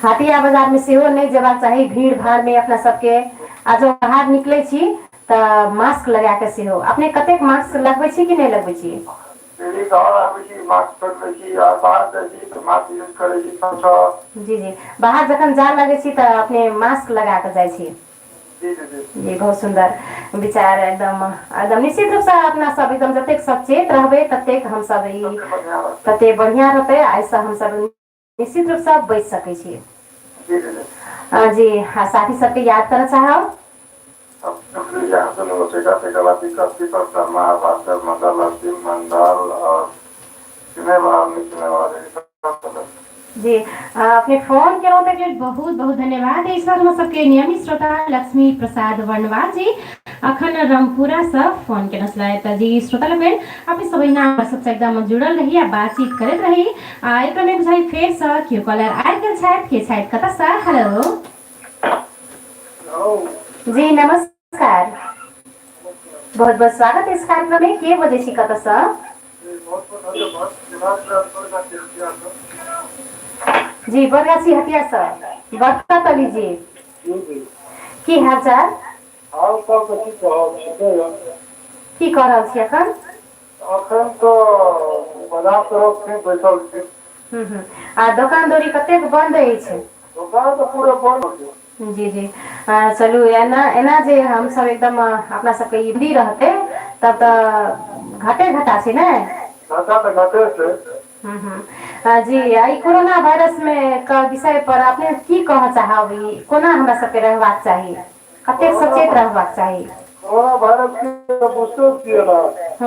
हटिया बाजार में सेहो नहि जेबाक चाही भीड़ भाड़ में अपना सबके, आ जब बाहर निकलै छी तऽ मास्क लगा के सेहो। अपने कतेक मास्क लगबै छी कि नहि लगबै छी? दीदी, घर आबै छी मास्क खोलि लै छी आ बाहर जाइ छी तऽ मास्क यूज करै छी सबसँ। जी जी, बाहर जखन जाय लगै छी तऽ अपने मास्क लगा कऽ जाइ छी? जी दीदी। जी, बहुत सुन्दर विचार। एकदम एकदम निश्चित रूपसँ अपना सब एकदम जतेक सचेत रहबै ततेक हमसब ई तते बढ़िआँ रहतै। तते बढ़िआँ रहतै आ एहिसँ हमसब निश्चित रूपसँ बचि सकै छी। जी दीदी। जी, आ साथी सबके याद करऽ चाहब? दीपक शर्मा, भास्कर मंडल, असीम मंडल और चिन्है वाला नहि चिन्है वाला दीदी सब सदस्य। जी, अपने फोन केलहुँ तक लेल बहुत बहुत धन्यवाद। इस बार हमर सबके नियमित श्रोता लक्ष्मी प्रसाद वर्णवाल जी अखन रामपुरा से फोन केने छलथि। जी, श्रोता लोकनि, अपने सब एहिना हमर सबसँ एकदम जुड़ल रही आ बातचीत करैत रही। आ एकरा में बुझाइ फेरसँ केओ कॉलर आबि गेल छथि। के छथि, कतऽसँ? हेलो। जी नमस्कार, बहुत बहुत स्वागत है इस कार्यक्रम में। के बजै छी, कतऽसँ? बहुत बहुत धन्यवाद। विभाग। जी, बरगाछी हटियासँ बरकत अली जी। जी जी। की हाल चाल? हाल चाल तऽ की कहब, ठीके यऽ। की कऽ रहल छी एखन? अखन तऽ बाजार तरफ छी, बैसल छी। आ दोकान दौरी कतेक बन्द अछि? दोकान तऽ पूरा बन्द छै। जी जी, चलू एना एना जे हमसब एकदम अपना सबके ई बन्दी रहतै तब तऽ घाटे घाटा छै ने। घाटा तऽ घाटे छै। जी, आ ई कोरोना वायरस मे के विषय पर अपने की कहऽ चाहब? ई कोना हमरा सबके रहबाक चाही, कतेक सचेत रहबाक चाही? कोरोना वायरस के बुझते छियै ने,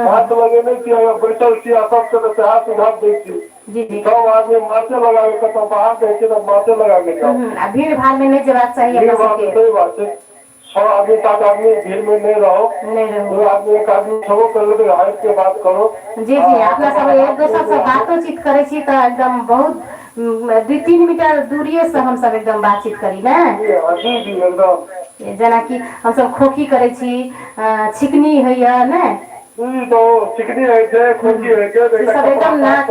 मास्क लगेने छियै, बैठल छियै आ सबके तऽ सएह सुझाव दै छी। जी जी सब आदमी मास्के लगाके, कतौ बाहर जाइ छियै तऽ मास्के लगाके जाउ। आ भीड़ भाड़ मे नहि जेबाक चाही भीड़ अपना भाड़ सबके। सही बात छै। 6 आदमी 7 आदमी भीड़ में नहीं रहो, नहीं रहो, 2 आदमी 1 आदमी छबो कर ले, हट के बात करो। जी जी, अपना सब एक दोसर से बातोचीत करै छी तऽ एकदम बहुत 2-3 मीटर दूरिये से हम सब एकदम बातचीत करी ने। जी जी एकदम, जेनाकि हम सब खोखी करै छी, छिकनी होइया ने। जी, तो छिकनी होइ छै, खोखी होइ छै, सब एकदम नाक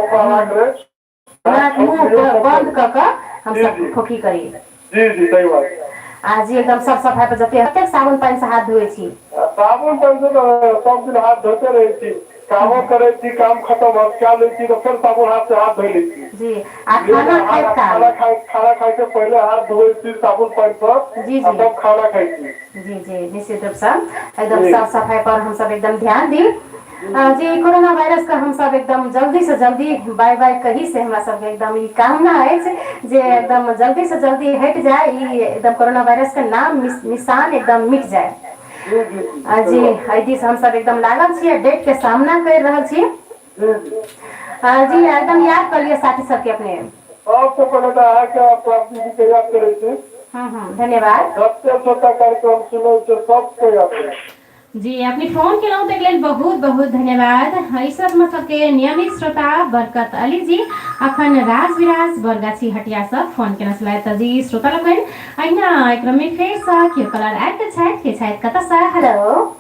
नाक मुँह बंद कऽ कऽ हम सब खोखी करी। जी जी सही बात। आ जी एकदम सब सफाई पर जते कतेक साबुन पानि से हाथ धोइ छी? साबुन पानि से तऽ सब दिन हाथ धोते रहै छी, कामो करै छी, काम खत्म भऽ कए लै छी तऽ फेर साबुन हाथ से हाथ धोइ लै छी। जी, आ खाना खाइत काल? खाना खाइ से पहिले हाथ धोइ छी साबुन पानि पर, जी आ तब खाना खाइ छी। जी जी, निश्चित रूप से एकदम साफ सफाई पर हम सब एकदम ध्यान दी। जी, कोरोना वायरस के हम सब एकदम जल्दी से जल्दी बाय बाय कही से हमरा सबके एकदम ई कामना अछि जे एकदम जल्दी से जल्दी हटि जाय, ई एकदम कोरोना वायरस के नाम निशान एकदम मिट जाय। जी, एहि दिस हम सब एकदम लागल छी, डेट के सामना कर रहल छी। जी, एकदम याद कर लिअ साथी सबके अपने। सबसे पहिले तऽ अहाँके प्राप्ति जी के याद करै छी। धन्यवाद। सबसे छोटा कार्यक्रम सुनै छै सबके याद करै छी। जी, अपने फोन केलहुँ ताहि लेल बहुत बहुत धन्यवाद। एहि सब मतलब के नियमित श्रोता बरकत अली जी अखन राजविराज बरगाछी हटिया से फोन केने छलथि। तऽ जी श्रोता लोकनि अहिना एकरामे फेरसँ केओ कलर आबि गेल छथि, के छथि कतऽसँ? हेलो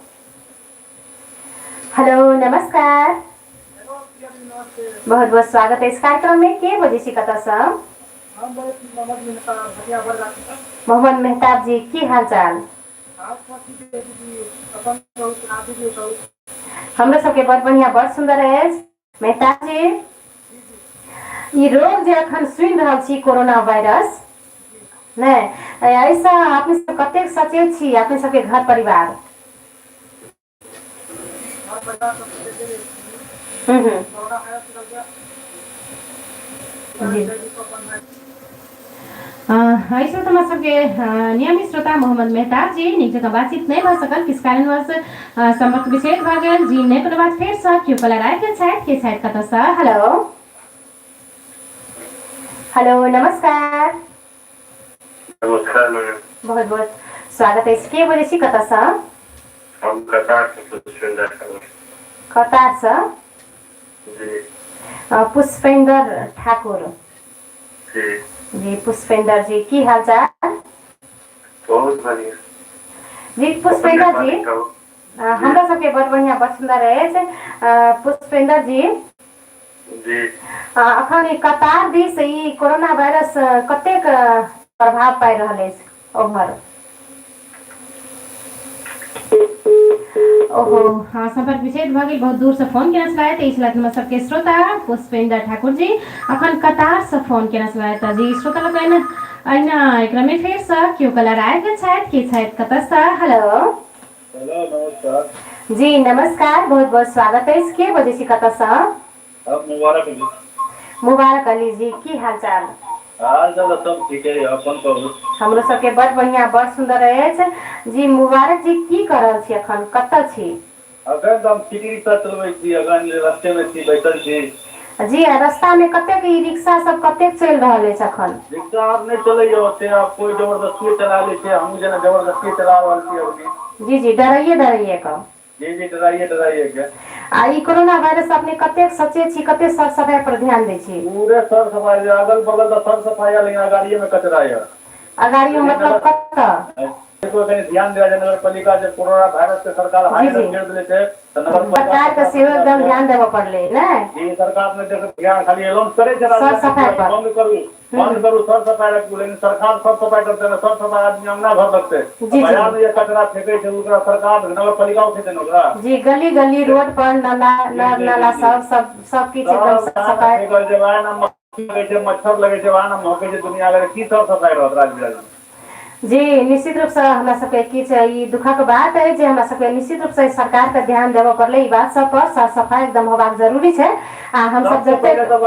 हेलो, नमस्कार, बहुत बहुत स्वागत है इस कार्यक्रम में। के बजै छी कतऽसँ? मोहम्मद मेहताब जी, की हाल चाल? हमरो सबके बड़ बढ़िया, बड़ सुंदर अछि। मेहताब जी, ई रोग जे अखन सुनि रहल छी कोरोना वायरस नहि, एहिसँ अपने सब कतेक सचेत छी, अपने सबके घर परिवार? हम्म जी, ऐसे तऽ हमरा सबके नियमित श्रोता मोहम्मद मेहताब जी नीक जकाँ बातचीत नहि भऽ सकल, किछु कारणवश सम्पर्क विच्छेद भऽ गेल। जी नहि कोनो बात, फेरसँ केओ कलर आबि गेल छथि, के छथि कतऽसँ? हेलो हेलो, नमस्कार। नमस्कार मैडम। बहुत बहुत स्वागत अछि। के बजै छी कतऽसँ? हम कतार से पुष्पेंद्र ठाकुर। कतारसँ? जी। पुष्पेंद्र ठाकुर। जी जी, पुष्पेंद्र जी की हाल चाल? बहुत बढ़िया। जी पुष्पेंद्र जी, हमरा सबके बड़ बढ़िया, बड़ सुंदर अछि। पुष्पेंद्र जी जी, अखन ई कतार दिस ई कोरोना वायरस कतेक प्रभाव पाड़ि रहल अछि ओम्हर? ओहो, हाँ, सम्पर्क विच्छेद भऽ गेल, बहुत दूर से फोन केने छलथि। ई छलथि हमर सबके श्रोता पुष्पेंद्र ठाकुर जी, अखन कतार से फोन केने छलथि। जी श्रोता लोकनि अहिना एकरामे फेरसँ केओ कलर आबि गेल छथि, के छथि कतऽसँ? हेलो हेलो, नमस्कार। जी नमस्कार, बहुत बहुत स्वागत अछि। के बजै छी कतऽसँ? हम मुबारक अली। मुबारक अली जी, की हाल चाल? हाल चाल तऽ सब ठीके है, अपन कहू। हमरो सबके बड़ बढ़िया, बड़ सुंदर अछि। जी मुबारक जी, की कऽ रहल छी अखन, कतऽ छी? अखन तऽ हम सिटी रिक्शा चलबै छी, अखन रस्ते मे छी, बैसल छी। जी, आ रास्ता मे कतेक ई रिक्शा सब कतेक चलि रहल अछि अखन? रिक्शा आब नहि चलैया ओते, आब कोइ जबरदस्ती चला लै छै, हमहूँ जेना जबरदस्ती चला रहल छी अभी। जी जी, डराइए डराइए कऽ। जी जी, डराइए डराइए के। आ ई कोरोना वायरस अपने कतेक सचेत छी, कतेक सर सफाई पर ध्यान दै छी? पूरे सर सफाई, अगल बगल तऽ सर सफाई है, लेकिन अगाड़िए में कचरा यऽ। अगाड़ियो मतलब कतऽ? देखो कनि ध्यान दिया जाय नगरपालिका, जे कोरोना वायरस के सरकार जी हाई जी अलर्ट कर देले छै तऽ नगरपालिका सरकार के सेहो एकदम ध्यान देबऽ पड़लै ने। जी, सरकार ने देखो ध्यान खाली अनाउंस करे छै सर राजधानी सफाई के पर बंद करू, बंद करू, सर सफाई रखू, लेकिन सरकार सर सफाई करते ने सर सफाई आदमी अंगना घर रखते, जी जी बाजार में जे कचरा फेंके छै ओकरा सरकार नगरपालिका उठेतै ने ओकरा। जी, गली गली रोड पर नाला जी नर जी नाला जी जी सब सब सब किछु एकदम सब साफ साफ सफाई। फेकल छै, वएह ने मक्खी लगै छै, मच्छर लगै छै, वएह ने महकै छै दुनिया भरि, की सर सफाई रहत राजविराज में? जी निश्चित रूपसँ हमरा सबके किछु ई दुःखक बात अछि जे हमरा सबके निश्चित रूपसँ सरकारके ध्यान देबऽ पड़लै ई बात सब पर, साफ सफाई एकदम होबाक जरूरी छै आ हमसब सबसे जतेक पहिले तऽ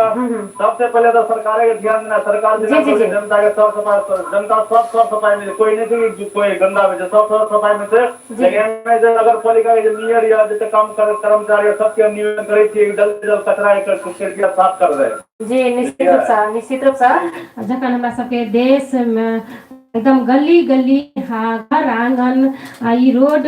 सबसे पहिले तऽ सरकारे के ध्यान देना, सरकार जी जेना जी कहै जी छै जनता के सर सफाई, जनता सब सर सफाई में छै, कोई नहि छै कि कोई गंदा में छै, सब सर सफाई में छै, जी लेकिन एहिमे जे नगरपालिका के जे मेयर या जते काम कर्मचारी या सबके हम निवेदन करै छियै कि जल्द से जल्द कचरा एकर कृपया साफ कर दे। जी निश्चित रूपसँ, निश्चित रूपसँ। जखन हमरा सबके देशमे एकदम गली गली, हाँ, घर आंगन, ई रोड,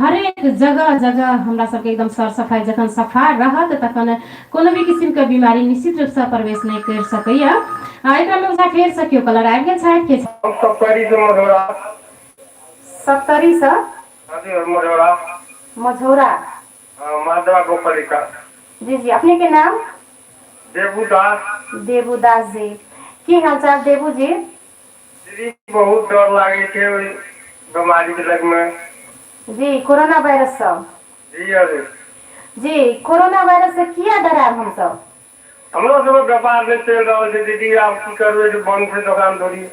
हरेक जगह जगह हमरा सबके एकदम सर सफाइ जखन सफा रहत तखन कोनो भी किसिमके बीमारी निश्चित रूपसँ प्रवेश नहि करि सकैया। एकरामे बुझा फेरसँ केओ कलर आबि गेल छथि के? सप्तरी से मझौरा। सप्तरी से हजुर, मझौरा। मझौरा। माधवा गाउँपालिका। जी जी, अपने के नाम? देबू दास। देबू दास जी, की हालचाल देबू जी? दीदी, बहुत डर लागै छै ओहि बीमारी के लगमे। जी, कोरोना वायरस सँ? जी हजुर। जी, कोरोना वायरस से किया डरायब हमसब? हमरो सबके व्यापार नहि चलि रहल छै दीदी, आब की करबै जे बंद छै दोकान दौरी।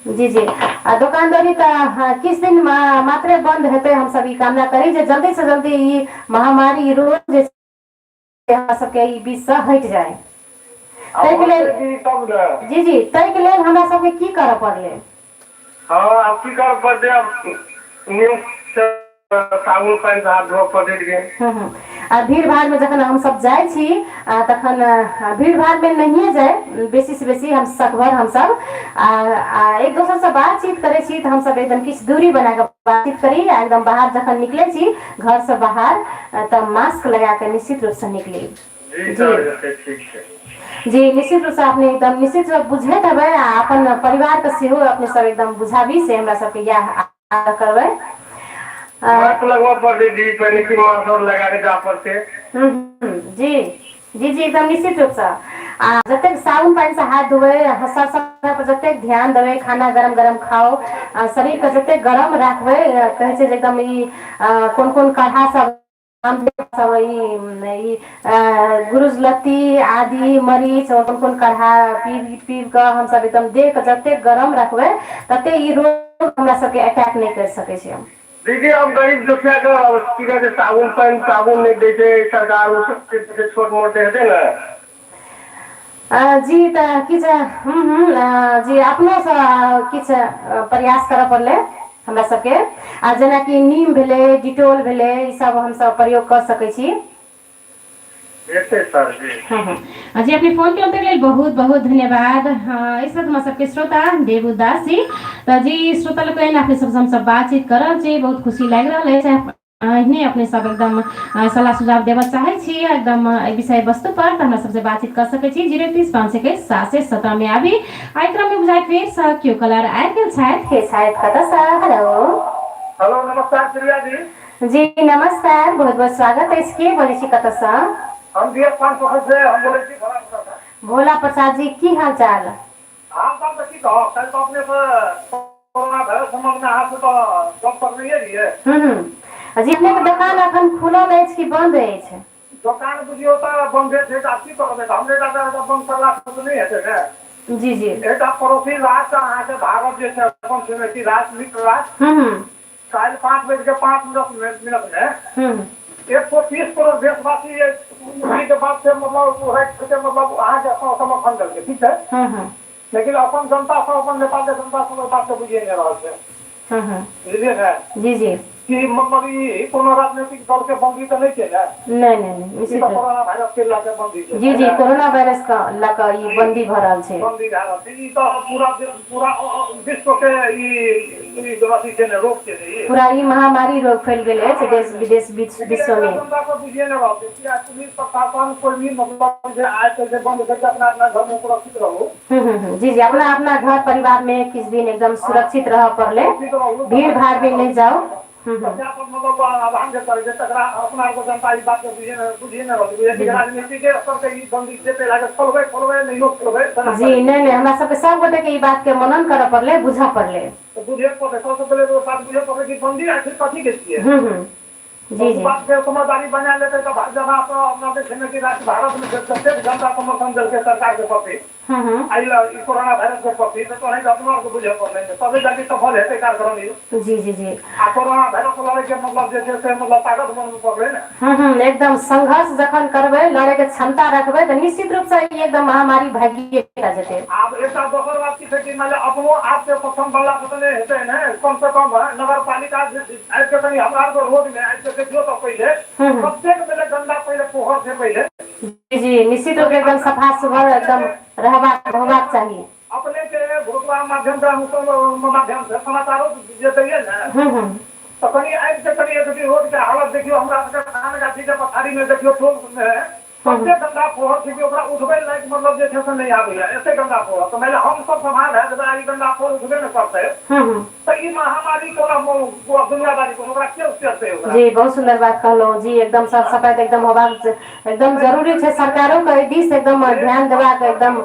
जी जी, आ दोकान दौरी तऽ किछु दिन मात्रे बंद हेतै। हमसब ई कामना करी जे जल्दी से जल्दी ई महामारी, ई रोग जे छै, हमरा सबके ई बीच से हटि जाय। आब ताहिके लेल होतै दीदी तब ने। जी जी, ताहिके लेल हमरा सबके की करऽ पड़लै? हँ, आब की करऽ पड़तै? आब नियम से साबुन पानि से हाथ धोअ पड़तै दीदी। हम्म, हम्म। आ भीड़ भाड़मे जखन हमसब जाइ छी तखन भीड़ भाड़मे नहिए जाय बेसीसँ बेसी हम सकभर हमसब आ आ एक दोसरसँ बातचीत करै छी तऽ हमसब एकदम किछु दूरी बना कऽ बातचीत करी आ एकदम बाहर जखन निकलै छी, घरसँ बाहर, तऽ मास्क लगा कऽ निश्चित रूपसँ निकली। जी जी सर, हेतै, ठीक छै। जी, निश्चित रूपसँ अपने एकदम निश्चित रूप बुझैत हेबै आ अपन परिवारके सेहो अपने सब एकदम बुझाबी, से हमरा सबके इएह आग्रह करबै। मास्क लगबऽ पड़तै दीदी, पहिने की मास्क और लगा के जा पड़तै। जी जी जी, एकदम निश्चित रूपसँ। आ जतेक साबुन पानिसँ हाथ धोबै, सर सफाइ पर जतेक ध्यान देबै, खाना गरम गरम खाउ, शरीरके जतेक गरम राखबै, कहै छै जे एकदम ई कोन कोन काढ़ा सब सब ई ई गुरुजलत्ती आदि मरीच और कोन कोन काढ़ा पीब पीब कऽ हमसब एकदम देहके जतेक गरम रखबै तते ई रोग हमरा सबके अटैक नहि करि सकै छै। दीदी, हम गरीब दुखिया के की कहै छै, साबुन पानि, साबुन नहि दै छै सरकार, ओ सब छोट मोट हेतै ने। जी, तऽ किछु जी अपनोसँ किछु प्रयास करऽ पड़लै हमरा सबके। आ जेनाकि नीम भेलै, डिटोल भेलै, ई सब हमसब प्रयोग कऽ सकै छी। हेतै सर जी। हँ हँ जी, अपने फोन केलहुँ ताहिके लेल बहुत बहुत धन्यवाद। हँ, इस वक्त हमरा सबके श्रोता देवू दास जी। तऽ जी श्रोता लोकनि, अपने सबसँ हमसब बातचीत कर रहल छी, बहुत खुशी लागि रहल अछि। एहने अपने सब एकदम सलाह सुझाव देबऽ चाहै छी एकदम एहि विषय वस्तु पर तऽ हमरा सबसँ बातचीत कऽ सकै छी 031 521 717 मे आबी। आ एहि क्रममे बुझाइ फेरसँ केओ कलर आबि गेल छथि। के छथि, कतऽसँ? हेलो। हेलो, नमस्कार प्रिया जी। जी नमस्कार, बहुत बहुत स्वागत अछि। के बजै छी, कतऽसँ? हम बी एस पान पोखर से हम बोलै छी, भोला प्रसाद। भोला प्रसाद जी, की हाल चाल? हाल चाल तऽ की कहब, काल्हि तऽ अपने से कोरोना वायरस सम्बन्धमे अहाँ से तऽ गप करनैये रहियै। हूँ हूँ जी, अपनेके दोकान अखन खुलल अछि कि बन्द अछि? दोकान बुझियौ तऽ बन्दे छै। तऽ आब की करबै? तऽ हमरे टा तऽ बन्द करलासँ तऽ नहि हेतै ने। जी जी एकटा पड़ोसी राष्ट्र अहाँके भारत जे छै, अपन छिमेकी राष्ट्र, मित्र राष्ट्र, हूँ हूँ काल्हि 5 बजिके 5 मिनटमे 130 करोड़ देशवासी के बात से मतलब राइट के मतलब अहाँके समर्थन देलकै, ठीक छै। हूँ हूँ लेकिन अपन जनता सब, अपन नेपालके जनता सब ओहि बातके बुझिए नहि रहल छै। हूँ हूँ बुझलियै ने? जी जी कि मतलब ई कोनो राजनीतिक दल के बंदी तऽ नहि छै ने? नहि नहि नहि ई निश्चित तऽ कोरोना वायरस के लऽ के बंदी छै। जी जी, कोरोना वायरस के लऽ कऽ ई बंदी भऽ रहल छै। बंदी भए रहल छै। ई तऽ पूरा पूरा विश्व के ई ई अथी छै ने, रोग छै ने ई। पूरा ई महामारी रोग फैल गेल अछि देश विदेश बीच लेकिन विश्व एकरा मे। जनता सब बुझिए नहि रहल छै किया पुलिस प्रशासन कोइ भी मतलब जे आइ काल्हि जे बंद करके अपना अपना घर में सुरक्षित रहू। हूँ हूँ हूँ जी जी, अपना अपना घर परिवार मे किछु दिन एकदम सुरक्षित रहऽ पड़लै, सुरक्षित रहू। भीड़ भाड़ मे नहि जाउ। हूँ हूँ तकरा पर मतलब आह्वान जे करै छै तकरा अपना आरके जनता ई बात के बुझिए नहि रहल छै। राजनीतिके स्तर के ई बंदी छै, ताहि लए कऽ खोलबै खोलबै नहियो खोलबै तेना जी करै नहि नहि, हमरा सबके सब गोटे के ई बात के मनन करऽ पड़लै, बुझऽ पड़लै। तऽ बुझे पड़तै, सबसँ पहिले तऽ ओ बात बुझे पड़तै कि बंदी आखिर कथी के छियै। हूँ हूँ जी ओ जी बात के समझदारी बना लेतै तऽ जना तऽ अपना जे छै ने कि राष्ट्र भारतमे जतेक जनता समर्थन देलकै सरकारके प्रति हूँ हूँ एहि ई कोरोना वायरस के प्रति, तऽ तोहरे अपनो आरके बुझे पड़लै ने, तबे जाके सफल हेतै कार्यक्रम ई। जी जी जी आ कोरोना वायरस लड़ैके मतलब जे छै से मतलब ताकत बनबऽ पड़लै ने। हूँ हूँ एकदम संघर्ष जखन करबै, लड़ैके क्षमता रखबै तऽ निश्चित रूपसँ ई एकदम महामारी भागिए टा जेतै। आब एकटा दोसर बात की छै कि मानि लिअ अपनो आपके सक्षम बनलासँ तऽ नहि हेतै ने। कम से कम नगर पालिका आबि कऽ कनि हमरा आरके रोडमे आबि कऽ देखियौ तऽ पहिले हूँ हूँ कतेक पहिले गन्दा पहिले पोखर छै पहिले। जी जी, निश्चित रूप एकदम सफा सुघर एकदम रहबाक होबाक चाही। अपने के भुरुकवा माध्यम से हम माध्यम से समाचारो जे दैये ने हम्म हम्म तऽ कनि आबि के कनि एक दिन रोड के हालत देखियौ हमरा सबके धान गाछी के पथारी में देखियौ टोल मे कते गंदा फोहर छै कि ओकरा उठबै लायक मतलब जे छै से नहि आबैया एते गंदा फोहर। तऽ मानि लिअ हम सब सफा भए जेबै आ ई गंदा फोहर उठबे नहि करतै तऽ ई महामारी कोना दुनियादारी कोना ओकरा के करतै ओकरा। जी बहुत सुंदर बात कहलहुँ जी। एकदम साफ सफाइ तऽ एकदम होबाक एकदम जरूरी छै, सरकारो के एहि दिस एकदम ध्यान देबाक एकदम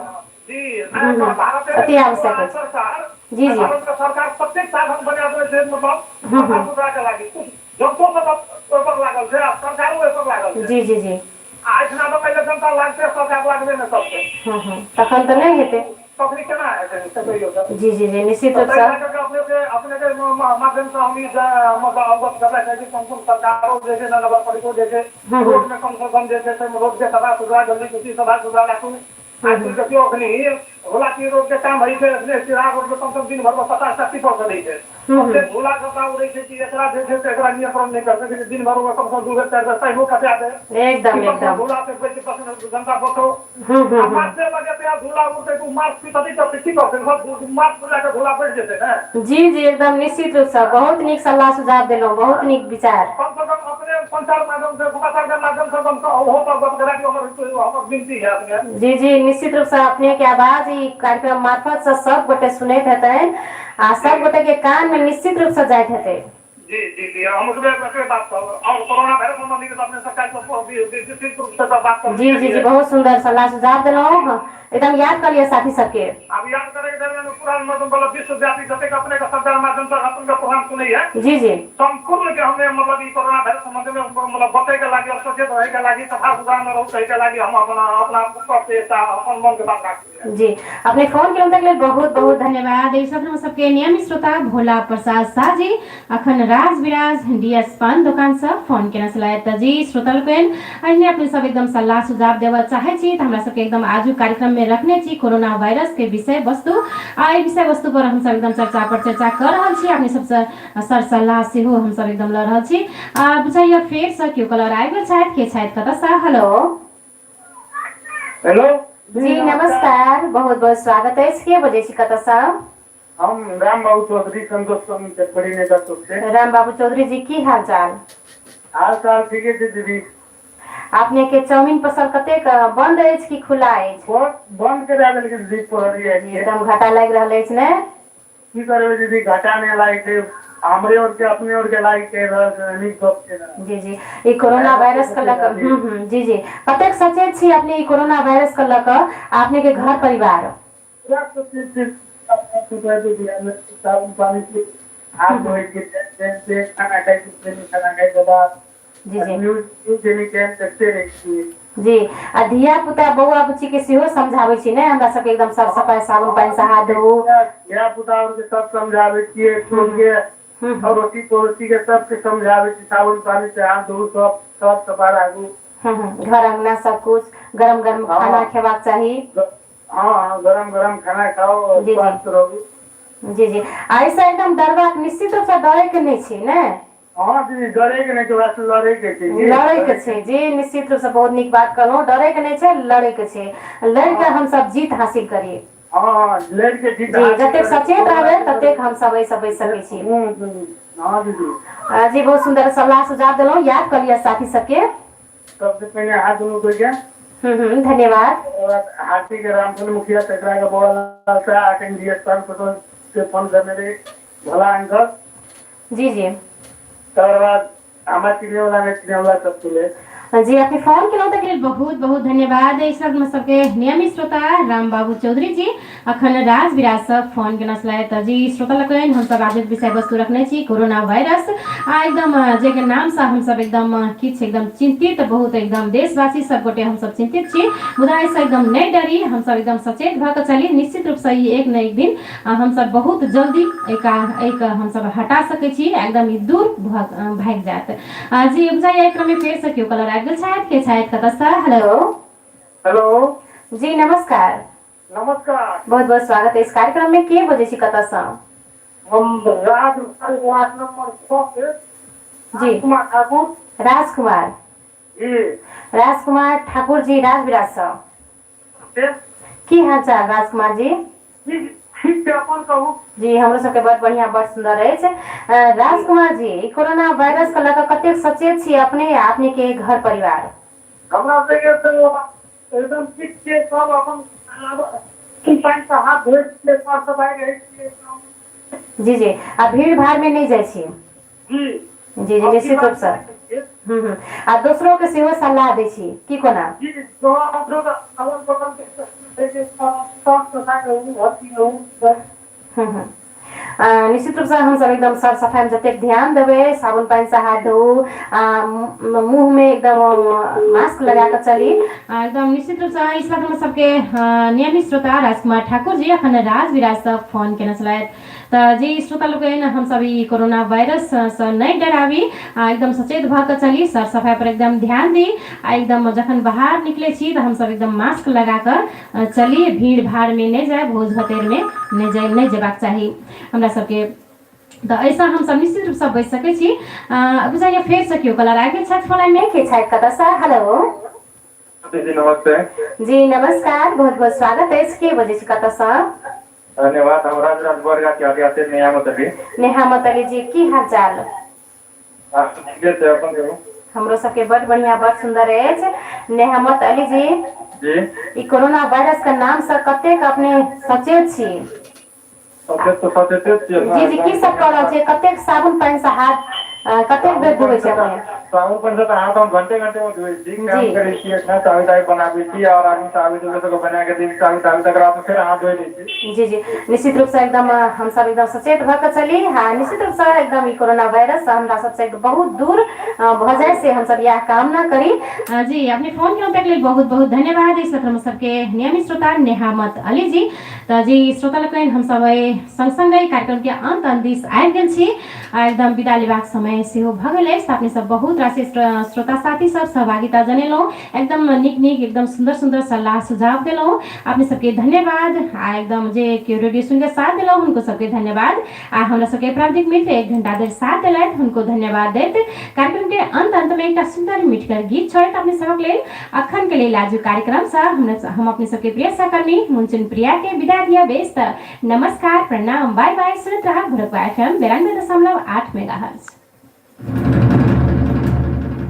जी भारत अति आवश्यक अछि। सरकार जी जी भारत के सरकार कतेक साधन बना देने छै मतलब साफ सुथरा के लागि, कुछ जनतो सब ओहि पर लागल छै आ सरकारो ओहि पर लागल छै। जी जी जी आ एहिठिना तऽ पहिले जनता लागतै, सरकार लागबे नहि करतै। तखन तऽ नहि हेतै। तखनी केना हेतै से कहियौ तऽ। जी जी जी निश्चित तऽ रूपसँ ताहि लए कऽ अपनेके माध्यमसँ हम ई मतलब अवगत करना चाहै छी संपूर्ण सरकारो जे छै ने नगर पालिको जे छै रोडमे कमसँ कम जे छै से रोडके सफा सुथरा जल्दी कुर्सी सफा सुथरा राखू। आ देखियौ अखनी हुलाकी रोड के काम होइ छै, अखने सिरा रोड पे कम से कम दिन भर में 50 टा टिपर चलै छै। ओते धूला गंदा उड़ै छै कि एकरा जे छै से एकरा नियंत्रण नहि कर सकै छै। दिन भर में कम से कम 2 बेर 4 बेर पानिओ कटा दे एकदम टिपर एकदम धूला से बच जनता बचो। हम्म आ हम्म हम्म मास्के लगेतै आ धूला उड़तै तऽ ओ मास्क की कथी करतै, की करतै? सब मास्क लए कऽ धूला बढ़ि जेतै ने। जी जी एकदम निश्चित रूपसँ बहुत नीक सलाह सुझाव देलहुँ, बहुत नीक विचार। कम से कम अपने संचार माध्यम से समाचार के माध्यम से कम से ओहो पर गप करा कि हमर हमर विनती है अपने। जी जी निश्चित रूपसँ अपने के आवाज ई कार्यक्रम मार्फत से सब गोटे सुनैत हेतनि आ सब गोटे के कान में निश्चित रूप से जाइत हेतै। जी जी जी हम ओतबे ओतबे बात कहब और कोरोना वायरस संबंधी तऽ अपने सरकार से विस्तृत रूप से तऽ बात जी करने जी जी छलियै। बहुत सुंदर सलाह सुझाव देलहुँ, एकदम याद कऽ लिअ साथी सबके। आब याद करे के दरमियान पूरा मतलब विश्वव्यापी जतेक अपने के संचार माध्यम से अपन के प्रोग्राम सुनैया जी जी संपूर्ण के हमे मतलब ई कोरोना वायरस संबंध में मतलब बचै के लागी और सचेत रहे के लागी सफा सुथरा में रहू कहे के लागी हम अपना अपना से अपन मन के बात राखी। जी अपने फोन केलहुँ तक लेल बहुत बहुत धन्यवाद। एहि सब हम सबके नियमित श्रोता भोला प्रसाद शाह जी अखन राज विराज डीएस पान दोकान से फोन केने छलथि। तऽ जी श्रोता लोकनि अहिने अपने सब एकदम सलाह सुझाव देबऽ चाहै छी तऽ हमरा सबके एकदम आजुक कार्यक्रम में रखने छी कोरोना वायरस के विषय वस्तु आ एहि विषय वस्तु पर हमसब एकदम चर्चा पर चर्चा कऽ रहल छी। अपने सबसँ सर सलाह सेहो हमसब एकदम लऽ रहल छी। आ बुझाइया फेर से केओ कॉलर आबि गेल छथि, के छथि कतऽसँ? हेलो हेलो जी नमस्कार, बहुत बहुत स्वागत अछि। के बजै छी कतऽसँ? हम राम बाबू चौधरी संतोष स्वामी चटपड़ी नेता चौक से। राम बाबू चौधरी जी की हाल चाल? हाल चाल ठीके छै दीदी। अपने के चाउमीन पसल कतेक बंद अछि कि खुला अछि? बंद करा देलकै दीदी प्रहरी आबि के। एकदम घाटा लागि रहल अछि ने? की करबै दीदी, घाटा नहि लागै छै, हमरे और के अपने और के लागि के रहल नीक गप छै ने। जी जी ई कोरोना वायरस के लऽ कऽ जी जी कतेक सचेत छी अपने ई कोरोना वायरस के लऽ कऽ आ अपने के घर परिवार? पूरा सचेत छी, साबुन पानी से हाथ धोइ के टाइम से खाना खाइ के, खाना खाइ के बाद जी जी न्यूज न्यूज एनी टाइम देखते रहै छियै। जी आ धिया पुता बौआ बुच्ची के सेहो समझाबै छी ने हमरा सबके एकदम साफ सफाइ साबुन पानि से हाथ धोउ। धिया पुता आर के सब समझाबै छियै, टोल के अड़ोसी पड़ोसी के सबके समझाबै छियै साबुन पानी से हाथ धोउ, सब सब सफा राखू। घर अंगना सब कुछ गरम गरम खाना खेबाक चाही। हाँ हाँ गरम गरम खाना खाओ और जी जी स्वस्थ रहू। जी जी आ एहिसँ एकदम डरबाक निश्चित रूपसँ डरैके नहि छै ने? हाँ दीदी, डरे के नहि छै, ओकरा से लड़े के छै जी। लड़ैके छै जी, निश्चित रूपसँ बहुत नीक बात कहलहुँ। डरैके नहि छै, लड़ैके छै, लड़ि कऽ हमसब जीत हासिल करी। हाँ हाँ लड़ि के जीत जी हासिल जतेक करी। सचेत रहबै ततेक हमसब एहिसँ बचि सकै छी। हाँ दीदी। जी बहुत सुन्दर सलाह सुझाव देलहुँ, याद कऽ लिअ साथी सबके। सबसे पहिने हाथ दुनू धोइ के। धन्यवाद। ओकर बाद हाथी के रामचंद्र मुखिया तेकरा के बौआ लाल शाह अखन डी एस पान के फोन करने रही भोला अंकल। जी जी तकर बाद हमरा चिन्है वाला नहि चिन्है वाला सब सुने। जी अपने फोन केलहुँ तक लेल बहुत बहुत धन्यवाद। एहि सब सबके नियमित श्रोता राम बाबू चौधरी जी अखन राज विराज से फोन केने छलथि। तऽ जी श्रोता लोकनि हमसब आजुक विषय वस्तु रखने छी कोरोना वायरस आ एकदम जाहिके नामसँ हमसब एकदम किछु एकदम चिन्तित बहुत एकदम देशवासी सब गोटे हमसब चिन्तित छी, मुदा एहिसँ एकदम नहि डरी, हमसब एकदम सचेत भऽ कऽ चली। निश्चित रूपसँ ई एक ने एक दिन हमसब बहुत जल्दी एहिके हमसब हटा सकै छी, एकदम ई दूर भऽ भागि जायत। जी बुझाइए एहि क्रममे फेरसँ केओ कलर आबि गेल छथि, के छथि कतऽसँ? हेलो हेलो जी नमस्कार। नमस्कार, बहुत बहुत स्वागत है इस कार्यक्रम में। के बजै छी कतऽसँ? हम राज वार्ड नंबर 6 से जी कुमार ठाकुर। राजकुमार जी राजकुमार ठाकुर जी राज विराज सँ। की हाल चाल राजकुमार जी? ठीक छै, अपन कहू। जी, हमरो सबके बड़ बढ़िया, बड़ सुंदर अछि। राजकुमार जी, ई कोरोना वायरस के लऽ कऽ कतेक सचेत छी अपने आ अपने के घर परिवार? हमरा सबके तऽ एकदम ठीक छियै, सब अपन पानि से हाथ धोइ छियै, साफ सफाइ रहै छियै एकदम। जी जी, आ भीड़ भाड़ में नहि जाइ छी? जी। जी जी, निश्चित रूप से। हम्म, आ दोसरो के सेहो सलाह दै छी की कोना? जी, अगल बगल के साफ सफाइ रहू, हर चीज रहू। हम्म, निश्चित रूपसँ हमसभ एकदम सर सफाइमे जतेक ध्यान देबै, साबुन पानिसँ हाथ धोउ, मुँहमे एकदम मास्क लगा कऽ चली। एकदम निश्चित रूपसँ इस बात हमर सबके नियमित श्रोता राजकुमार ठाकुर जी अखन राजविराजसँ फोन केने छलथि। तऽ जी श्रोता लोकनि, हमसभ ई कोरोना वायरससँ नहि डराबी, एकदम सचेत भऽ कऽ चली, सर सफाइ पर एकदम ध्यान दी आ एकदम जखन बाहर निकलै छी तऽ हमसभ एकदम मास्क लगा कऽ चली, भीड़ भाड़मे नहि जाय, भोज भतेरमे नहि जाय, नहि जेबाक चाही हमरा सबके। तऽ एहिसँ हमसभ निश्चित रूपसँ बचि सकै छी। बुझाइए फेरसँ केओ कलर आबि गेल छथि फोन लाइनमे। के छथि, कतऽसँ? हेलो जी, नमस्ते। जी नमस्कार, बहुत बहुत स्वागत अछि। के बजै छी, कतऽसँ? धन्यवाद। हम राजराज बरगा के आगे नेहा मतली। नेहा मतली जी, की हाल चाल? ठीके छै, अपन कहू। हमरो सबके बड बढ़िया, बड सुंदर अछि। नेहमत अली जी जी, ई कोरोना वायरस के नाम से कतेक अपने सचेत छी? सचेत तऽ सचेते छियै ने। जी जी, की सब कऽ रहल छियै? कतेक साबुन पानि से हाथ कतेक बेर धोबै छी अपने? साबुन पानि से तऽ हाथ हम घंटे घंटे मे धोइ छी। काम करै छी, चाय ताय बनाबै छी और आदमी सब आबै छै, ओकरो सबके बना के दै छी चाय ताय, तकर बाद फेर हाथ धोइ लै छी। जी जी, निश्चित रूपसँ एकदम हमसब एकदम सचेत भऽ कऽ चली। हँ, निश्चित रूपसँ एकदम ई कोरोना वायरस हमरा सबसँ बहुत दूर भऽ जाय, से हमसब इएह कामना करी। जी, अपने फोन केलहुँ ताहिके लेल बहुत बहुत धन्यवाद। इस हम सबके नियमित श्रोता नेहामत अली जी। तऽ जी श्रोता लोकनि, हमसब एहि संग संग एहि कार्यक्रम के अंत अंत दिस आबि गेल छी आ एकदम विदा लेबाक समय सेहो भऽ गेल अछि। तऽ अपने सब बहुत रास श्रोता साथी सब सहभागिता जनेलहुँ, एकदम नीक नीक, एकदम सुन्दर सुन्दर सल्लाह सुझाव देलहुँ, अपने सबके धन्यवाद। आ एकदम जे केओ रेडियो सुनिके साथ देलहुँ हुनको सबके धन्यवाद। आ हमरा सबके प्राविधिक मित्र 1 घंटा धरि साथ देलथि हुनको धन्यवाद दैत कार्यक्रम के अंत अंत में एकटा सुन्दर मिठगर गीत छोड़ैत अपने सबक लेल अखन के लेल आजु कार्यक्रम से हम अपने सबके प्रिय सहकर्मी मुंचुन प्रिया के विदा दिया। बेस त नमस्कार, प्रणाम, बाय बाय। सुनैत रहब भोरकवा FM 92.8 megahertz.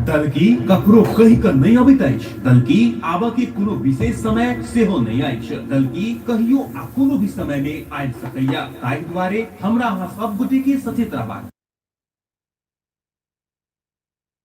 दलकी ककरो कहि कऽ नहि अबैत अछि, दलकी आबऽ के कोनो विशेष समय सेहो नहि अछि, दलकी कहियो आ कोनो भी समय में आबि सकैया। ताहि दुआरे हमरा अहाँ सब गोटे के सचेत रहबाक।